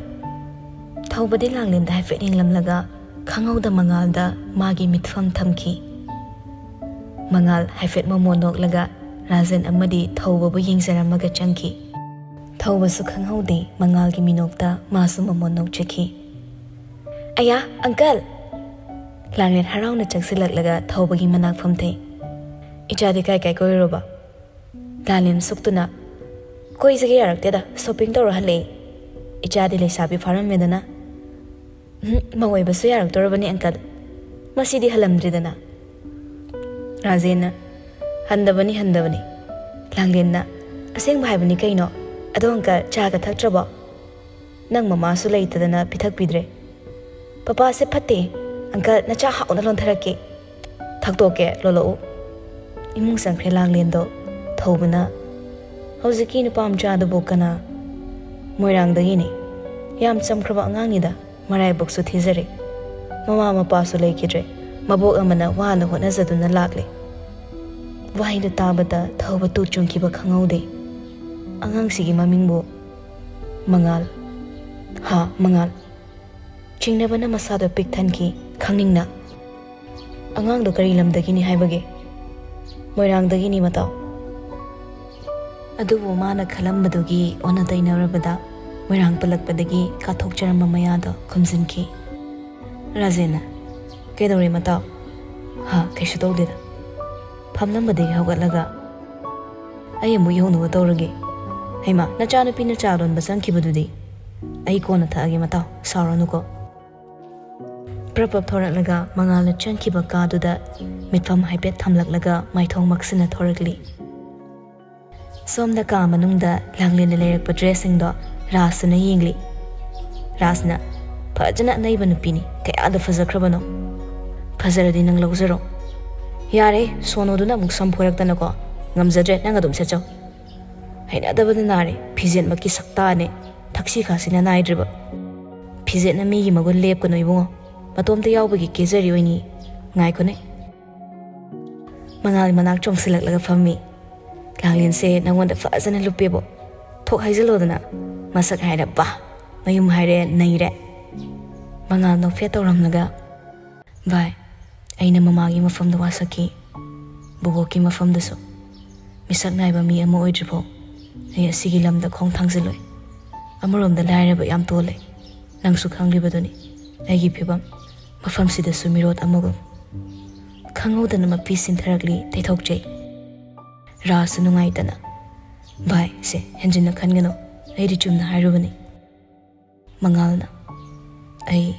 ꯊꯧꯕꯗꯤ ꯂꯥꯡꯂꯦꯟꯗ ꯍꯥꯏꯐꯦꯠ ꯌꯦꯡꯂꯝꯂꯒ ꯈꯪꯍꯧꯗ ꯃꯉꯥꯜꯗ ꯃꯥꯒꯤ ꯃꯤꯠꯐꯝ ꯊꯝꯈꯤ꯫ ꯃꯉꯥꯜ ꯍꯥꯏꯐꯦꯠ ꯃꯣꯃꯣꯟ ꯅꯣꯛꯂꯒ ꯔꯥꯖꯦꯟ ꯑꯃꯗꯤ ꯊꯧꯕꯕꯨ ꯌꯦꯡꯖꯔꯝꯃꯒ ꯆꯪꯈꯤ꯫ ꯊꯧꯕꯁꯨ ꯈꯪꯍꯧꯗꯦ ꯃꯉꯥꯜꯒꯤ ꯃꯤꯅꯣꯛꯇ ꯃꯥꯁꯨ ꯃꯣꯃꯣꯟ ꯅꯣꯛꯆꯈꯤ꯫ "ꯑꯌꯥ, ꯑꯪꯀꯜ!" ꯂꯥꯡꯂꯦꯟ ꯍꯔꯥꯎꯅ ꯆꯪꯁꯤꯜꯂꯛꯂꯒ ꯊꯧꯕꯒꯤ ꯃꯅꯥꯛ ꯐꯝꯊꯩ꯫ "ꯏꯆꯥꯗꯤ ꯀꯥꯏ ꯀꯥꯏ ꯀꯣꯏꯔꯨꯔꯕ?" ꯂꯥꯡꯂꯦꯟ ꯁꯨꯛꯇꯨꯅ, "ꯀꯣꯏꯖꯒꯦ ꯌꯥꯔꯛꯇꯦꯗ, ꯁꯣꯄꯤꯡ ꯇꯧꯔ ꯍꯜꯂꯛꯏ꯫ ꯏꯆꯥꯗꯤ ꯂꯩꯁꯥꯕꯤ ꯐꯥꯔꯝꯃꯦꯗꯅ꯫ ꯎꯝ, ꯃꯧ ꯑꯣꯏꯕꯁꯨ ꯌꯥꯔꯛꯇꯣꯔꯕꯅꯤ, ꯑꯪꯀꯜ꯫ ꯃꯁꯤꯗꯤ ꯍꯜꯂꯝꯗ꯭ꯔꯤꯗꯅ"꯫ ꯔꯥꯖꯦꯟꯅ, "ꯍꯟꯗꯕꯅꯤ, ꯍꯟꯗꯕꯅꯤ"꯫ ꯂꯥꯡꯂꯦꯟꯅ, "ꯑꯁꯦꯡꯕ ꯍꯥꯏꯕꯅꯤ ꯀꯩꯅꯣ꯫ ꯑꯗꯣ ꯑꯪꯀꯜ, ꯆꯥꯒ ꯊꯛꯇ꯭ꯔꯕꯣ? ꯅꯪ ꯃꯃꯥꯁꯨ ꯂꯩꯇꯗꯅ ꯄꯤꯊꯛꯄꯤꯗ꯭ꯔꯦ"꯫ "ꯄꯄꯥꯁꯦ ꯐꯠꯇꯦ꯫ ꯑꯪꯀꯜ, ꯅꯆꯥ ꯍꯥꯎꯅ ꯂꯣꯟꯊꯔꯛꯀꯦ"꯫ "ꯊꯛꯇꯣꯛꯀꯦ, ꯂꯣꯜꯂꯛꯎ"꯫ ꯏꯃꯨꯡ ꯆꯪꯈ꯭ꯔꯦ ꯂꯥꯡꯂꯦꯟꯗꯣ꯫ ꯊꯧꯕꯅ, "ꯍꯧꯖꯤꯛꯀꯤ ꯅꯨꯄꯥ ꯃꯆꯥꯗꯨꯕꯨ ꯀꯅꯥ?" "ꯃꯣꯏꯔꯥꯡꯗꯒꯤꯅꯤ꯫ ꯌꯥꯝ ꯆꯝꯈ꯭ꯔꯕ ꯑꯉꯥꯡꯅꯤꯗ, ꯃꯔꯥꯏꯕꯛꯁꯨ ꯊꯤꯖꯔꯦ꯫ ꯃꯃꯥ ꯃꯄꯥꯁꯨ ꯂꯩꯈꯤꯗ꯭ꯔꯦ꯫ ꯃꯕꯣꯛ ꯑꯃꯅ ꯋꯥꯅ ꯍꯣꯠꯅꯖꯗꯨꯅ ꯂꯥꯛꯂꯦ"꯫ ꯋꯥꯍꯩꯗꯨ ꯇꯥꯕꯗ ꯊꯧꯕ ꯇꯨ ꯆꯨꯡꯈꯤꯕ ꯈꯪꯍꯧꯗꯦ꯫ "ꯑꯉꯥꯡꯁꯤꯒꯤ ꯃꯃꯤꯡꯕꯨ?" "ꯃꯉꯥꯜ"꯫ "ꯍꯥ, ꯃꯉꯥꯜ"꯫ ꯆꯤꯡꯅꯕꯅ ꯃꯁꯥꯗꯣ ꯄꯤꯛ ꯊꯟꯈꯤ, ꯈꯪꯅꯤꯡꯅ꯫ "ꯑꯉꯥꯡꯗꯣ ꯀꯔꯤ ꯂꯝꯗꯒꯤꯅꯤ ꯍꯥꯏꯕꯒꯦ?" "ꯃꯣꯏꯔꯥꯡꯗꯒꯤꯅꯤ ꯃꯇꯥꯎ"꯫ ꯑꯗꯨꯕꯨ ꯃꯥꯅ ꯈꯜꯂꯝꯕꯗꯨꯒꯤ ꯑꯣꯟꯅ ꯇꯩꯅꯔꯕꯗ ꯃꯣꯏꯔꯥꯡ ꯄꯜꯂꯛꯄꯗꯒꯤ ꯀꯥꯊꯣꯛꯆꯔꯝꯕ ꯃꯌꯥꯗꯣ ꯈꯨꯝꯖꯤꯟꯈꯤ꯫ ꯔꯥꯖꯦꯟꯅ, "ꯀꯩꯗꯧꯔꯦ ꯃꯇꯥꯎ?" "ꯍꯥ, ꯀꯩꯁꯨ ꯇꯧꯗꯦꯗ"꯫ ꯐꯝꯂꯝꯕꯗꯒꯤ ꯍꯧꯒꯠꯂꯒ, "ꯑꯩ ꯑꯃꯨꯛ ꯌꯧꯅꯕ ꯇꯧꯔꯒꯦ꯫ ꯍꯩꯃꯥ, ꯅꯆꯥꯅꯨꯄꯤꯅ ꯆꯥ ꯂꯣꯟꯕ ꯆꯪꯈꯤꯕꯗꯨꯗꯤ?" "ꯑꯩ ꯀꯣꯟꯅ ꯊꯛꯑꯒꯦ ꯃꯇꯥꯎ, ꯁꯥꯎꯔꯅꯨꯀꯣ"꯫ ꯄ꯭ꯔꯞ ꯄ꯭ꯔꯞ ꯊꯣꯔꯛꯂꯒ ꯃꯉꯥꯜꯅ ꯆꯪꯈꯤꯕ ꯀꯥꯗꯨꯗ ꯃꯤꯠꯐꯝ ꯍꯥꯏꯐꯦꯠ ꯊꯝꯂꯛꯂꯒ ꯃꯥꯏꯊꯣꯡ ꯃꯛꯁꯤꯟꯅ ꯊꯣꯔꯛꯂꯤ꯫ ꯁꯣꯝꯗ ꯀꯥ ꯃꯅꯨꯡꯗ ꯂꯥꯡꯂꯦꯟꯗ ꯂꯩꯔꯛꯄ ꯗ꯭ꯔꯦꯁꯁꯤꯡꯗꯣ ꯔꯥꯖꯇꯨꯅ ꯌꯦꯡꯂꯤ꯫ ꯔꯥꯖꯅ, "ꯐꯖꯅ ꯑꯅꯩꯕ ꯅꯨꯄꯤꯅꯤ, ꯀꯌꯥꯗ ꯐꯖꯈ꯭ꯔꯕꯅꯣ"꯫ "ꯐꯖꯔꯗꯤ ꯅꯪ ꯂꯧꯖꯔꯣ"꯫ "ꯌꯥꯔꯦ, ꯁꯣꯅꯣꯗꯨꯅ ꯑꯃꯨꯛ ꯁꯝ ꯐꯣꯏꯔꯛꯇꯅꯀꯣ꯫ ꯉꯝꯖꯗ꯭ꯔꯦ, ꯅꯪ ꯑꯗꯨꯝ ꯁꯦꯠꯆꯧ"꯫ "ꯍꯩꯅꯗꯕꯅ ꯅꯥꯔꯦ, ꯐꯤꯖꯦꯠꯃꯛꯀꯤ ꯁꯛꯇꯥꯅꯦ, ꯊꯛꯁꯤ ꯈꯥꯁꯤꯅ ꯅꯥꯏꯗ꯭ꯔꯤꯕ"꯫ "ꯐꯤꯖꯦꯠꯅ ꯃꯤꯒꯤ ꯃꯒꯨꯟ ꯂꯦꯞꯀꯅꯨ ꯏꯕꯨꯡꯉꯣ, ꯃꯇꯣꯝꯇ ꯌꯥꯎꯕꯒꯤ ꯀꯦꯖꯔꯤ ꯑꯣꯏꯅꯤ꯫ ꯉꯥꯏꯈꯣꯅꯦ"꯫ ꯃꯉꯥꯜ ꯃꯅꯥꯛ ꯆꯣꯡꯁꯤꯜꯂꯛꯂꯒ ꯐꯝꯃꯤ꯫ "ꯂꯥꯡꯂꯦꯟꯁꯦ ꯅꯪꯉꯣꯟꯗ ꯐꯖꯅ ꯂꯨꯞꯄꯦꯕꯣ꯫ ꯊꯣꯛ ꯍꯥꯏꯖꯜꯂꯣꯗꯅ꯫ ꯃꯁꯛ ꯍꯥꯏꯔꯦ ꯕꯥ, ꯃꯌꯨꯝ ꯍꯥꯏꯔꯦ ꯅꯩꯔꯦ"꯫ ꯃꯉꯥꯜ ꯅꯣꯛꯐꯦꯠ ꯇꯧꯔꯝꯂꯒ, "ꯚꯥꯏ, ꯑꯩꯅ ꯃꯃꯥꯒꯤ ꯃꯐꯝꯗ ꯋꯥꯁꯛꯈꯤ, ꯕꯣꯕꯣꯛꯀꯤ ꯃꯐꯝꯗꯁꯨ꯫ ꯃꯤꯁꯛ ꯅꯥꯏꯕ ꯃꯤ ꯑꯃ ꯑꯣꯏꯗ꯭ꯔꯤꯐꯥꯎ ꯑꯩ ꯑꯁꯤꯒꯤ ꯂꯝꯗ ꯈꯣꯡ ꯊꯥꯡꯖꯤꯜꯂꯣꯏ꯫ ꯑꯃꯔꯣꯝꯗ ꯂꯥꯏꯔꯕ ꯌꯥꯝ ꯇꯣꯜꯂꯦ꯫ ꯅꯪꯁꯨ ꯈꯪꯂꯤꯕꯗꯨꯅꯤ ꯑꯩꯒꯤ ꯐꯤꯕꯝ꯫ ꯃꯐꯝꯁꯤꯗꯁꯨ ꯃꯤꯔꯣꯠ ꯑꯃꯒꯨꯝ"꯫ ꯈꯪꯍꯧꯗꯅ ꯃꯄꯤ ꯁꯤꯟꯊꯔꯛꯂꯤ ꯇꯩꯊꯣꯛꯆꯩ꯫ ꯔꯥꯖꯁꯨ ꯅꯨꯡꯉꯥꯏꯇꯅ, "ꯚꯥꯏ, ꯁꯦ ꯍꯦꯟꯖꯤꯟꯅ ꯈꯟꯒꯅꯨ, ꯑꯩꯗꯤ ꯆꯨꯝꯅ ꯍꯥꯏꯔꯨꯕꯅꯤ"꯫ ꯃꯉꯥꯜꯅ, "ꯑꯩ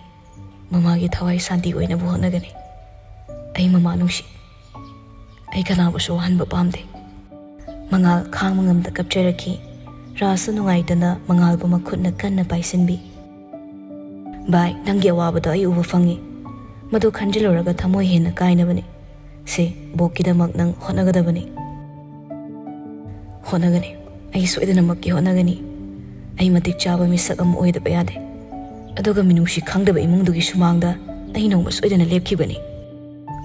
ꯃꯃꯥꯒꯤ ꯊꯋꯥꯏ ꯁꯥꯟꯇꯤ ꯑꯣꯏꯅꯕ ꯍꯣꯠꯅꯒꯅꯤ꯫ ꯑꯩ ꯃꯃꯥ ꯅꯨꯡꯁꯤ꯫ ꯑꯩ ꯀꯅꯥꯕꯨꯁꯨ ꯋꯥꯍꯟꯕ ꯄꯥꯝꯗꯦ"꯫ ꯃꯉꯥꯜ ꯈꯥꯡꯕ ꯉꯝꯗ ꯀꯞꯆꯔꯛꯈꯤ꯫ ꯔꯥꯖꯁꯨ ꯅꯨꯡꯉꯥꯏꯇꯅ ꯃꯉꯥꯜꯕꯨ ꯃꯈꯨꯠꯅ ꯀꯟꯅ ꯄꯥꯏꯁꯤꯟꯕꯤ꯫ "ꯚꯥꯏ, ꯅꯪꯒꯤ ꯑꯋꯥꯕꯗꯣ ꯑꯩ ꯎꯕ ꯐꯪꯉꯤ꯫ ꯃꯗꯨ ꯈꯟꯖꯤꯜꯂꯨꯔꯒ ꯊꯃꯣꯏ ꯍꯦꯟꯅ ꯀꯥꯏꯅꯕꯅꯤ꯫ ꯁꯦ, ꯕꯣꯛꯀꯤꯗꯃꯛ ꯅꯪ ꯍꯣꯠꯅꯒꯗꯕꯅꯤ"꯫ "ꯍꯣꯠꯅꯒꯅꯤ꯫ ꯑꯩ ꯁꯣꯏꯗꯅꯃꯛꯀꯤ ꯍꯣꯠꯅꯒꯅꯤ꯫ ꯑꯩ ꯃꯇꯤꯛ ꯆꯥꯕ ꯃꯤꯁꯛ ꯑꯃ ꯑꯣꯏꯗꯕ ꯌꯥꯗꯦ꯫ ꯑꯗꯨꯒ ꯃꯤꯅꯨꯡꯁꯤ ꯈꯪꯗꯕ ꯏꯃꯨꯡꯗꯨꯒꯤ ꯁꯨꯃꯥꯡꯗ ꯑꯩ ꯅꯣꯡꯃ ꯁꯣꯏꯗꯅ ꯂꯦꯞꯈꯤꯕꯅꯤ꯫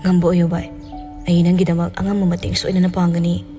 ꯉꯝꯕ ꯑꯣꯏꯌꯨ ꯚꯥꯏ꯫ ꯑꯩ ꯅꯪꯒꯤꯗꯃꯛ ꯑꯉꯝꯕ ꯃꯇꯦꯡ ꯁꯣꯏꯗꯅ ꯄꯥꯡꯒꯅꯤ"꯫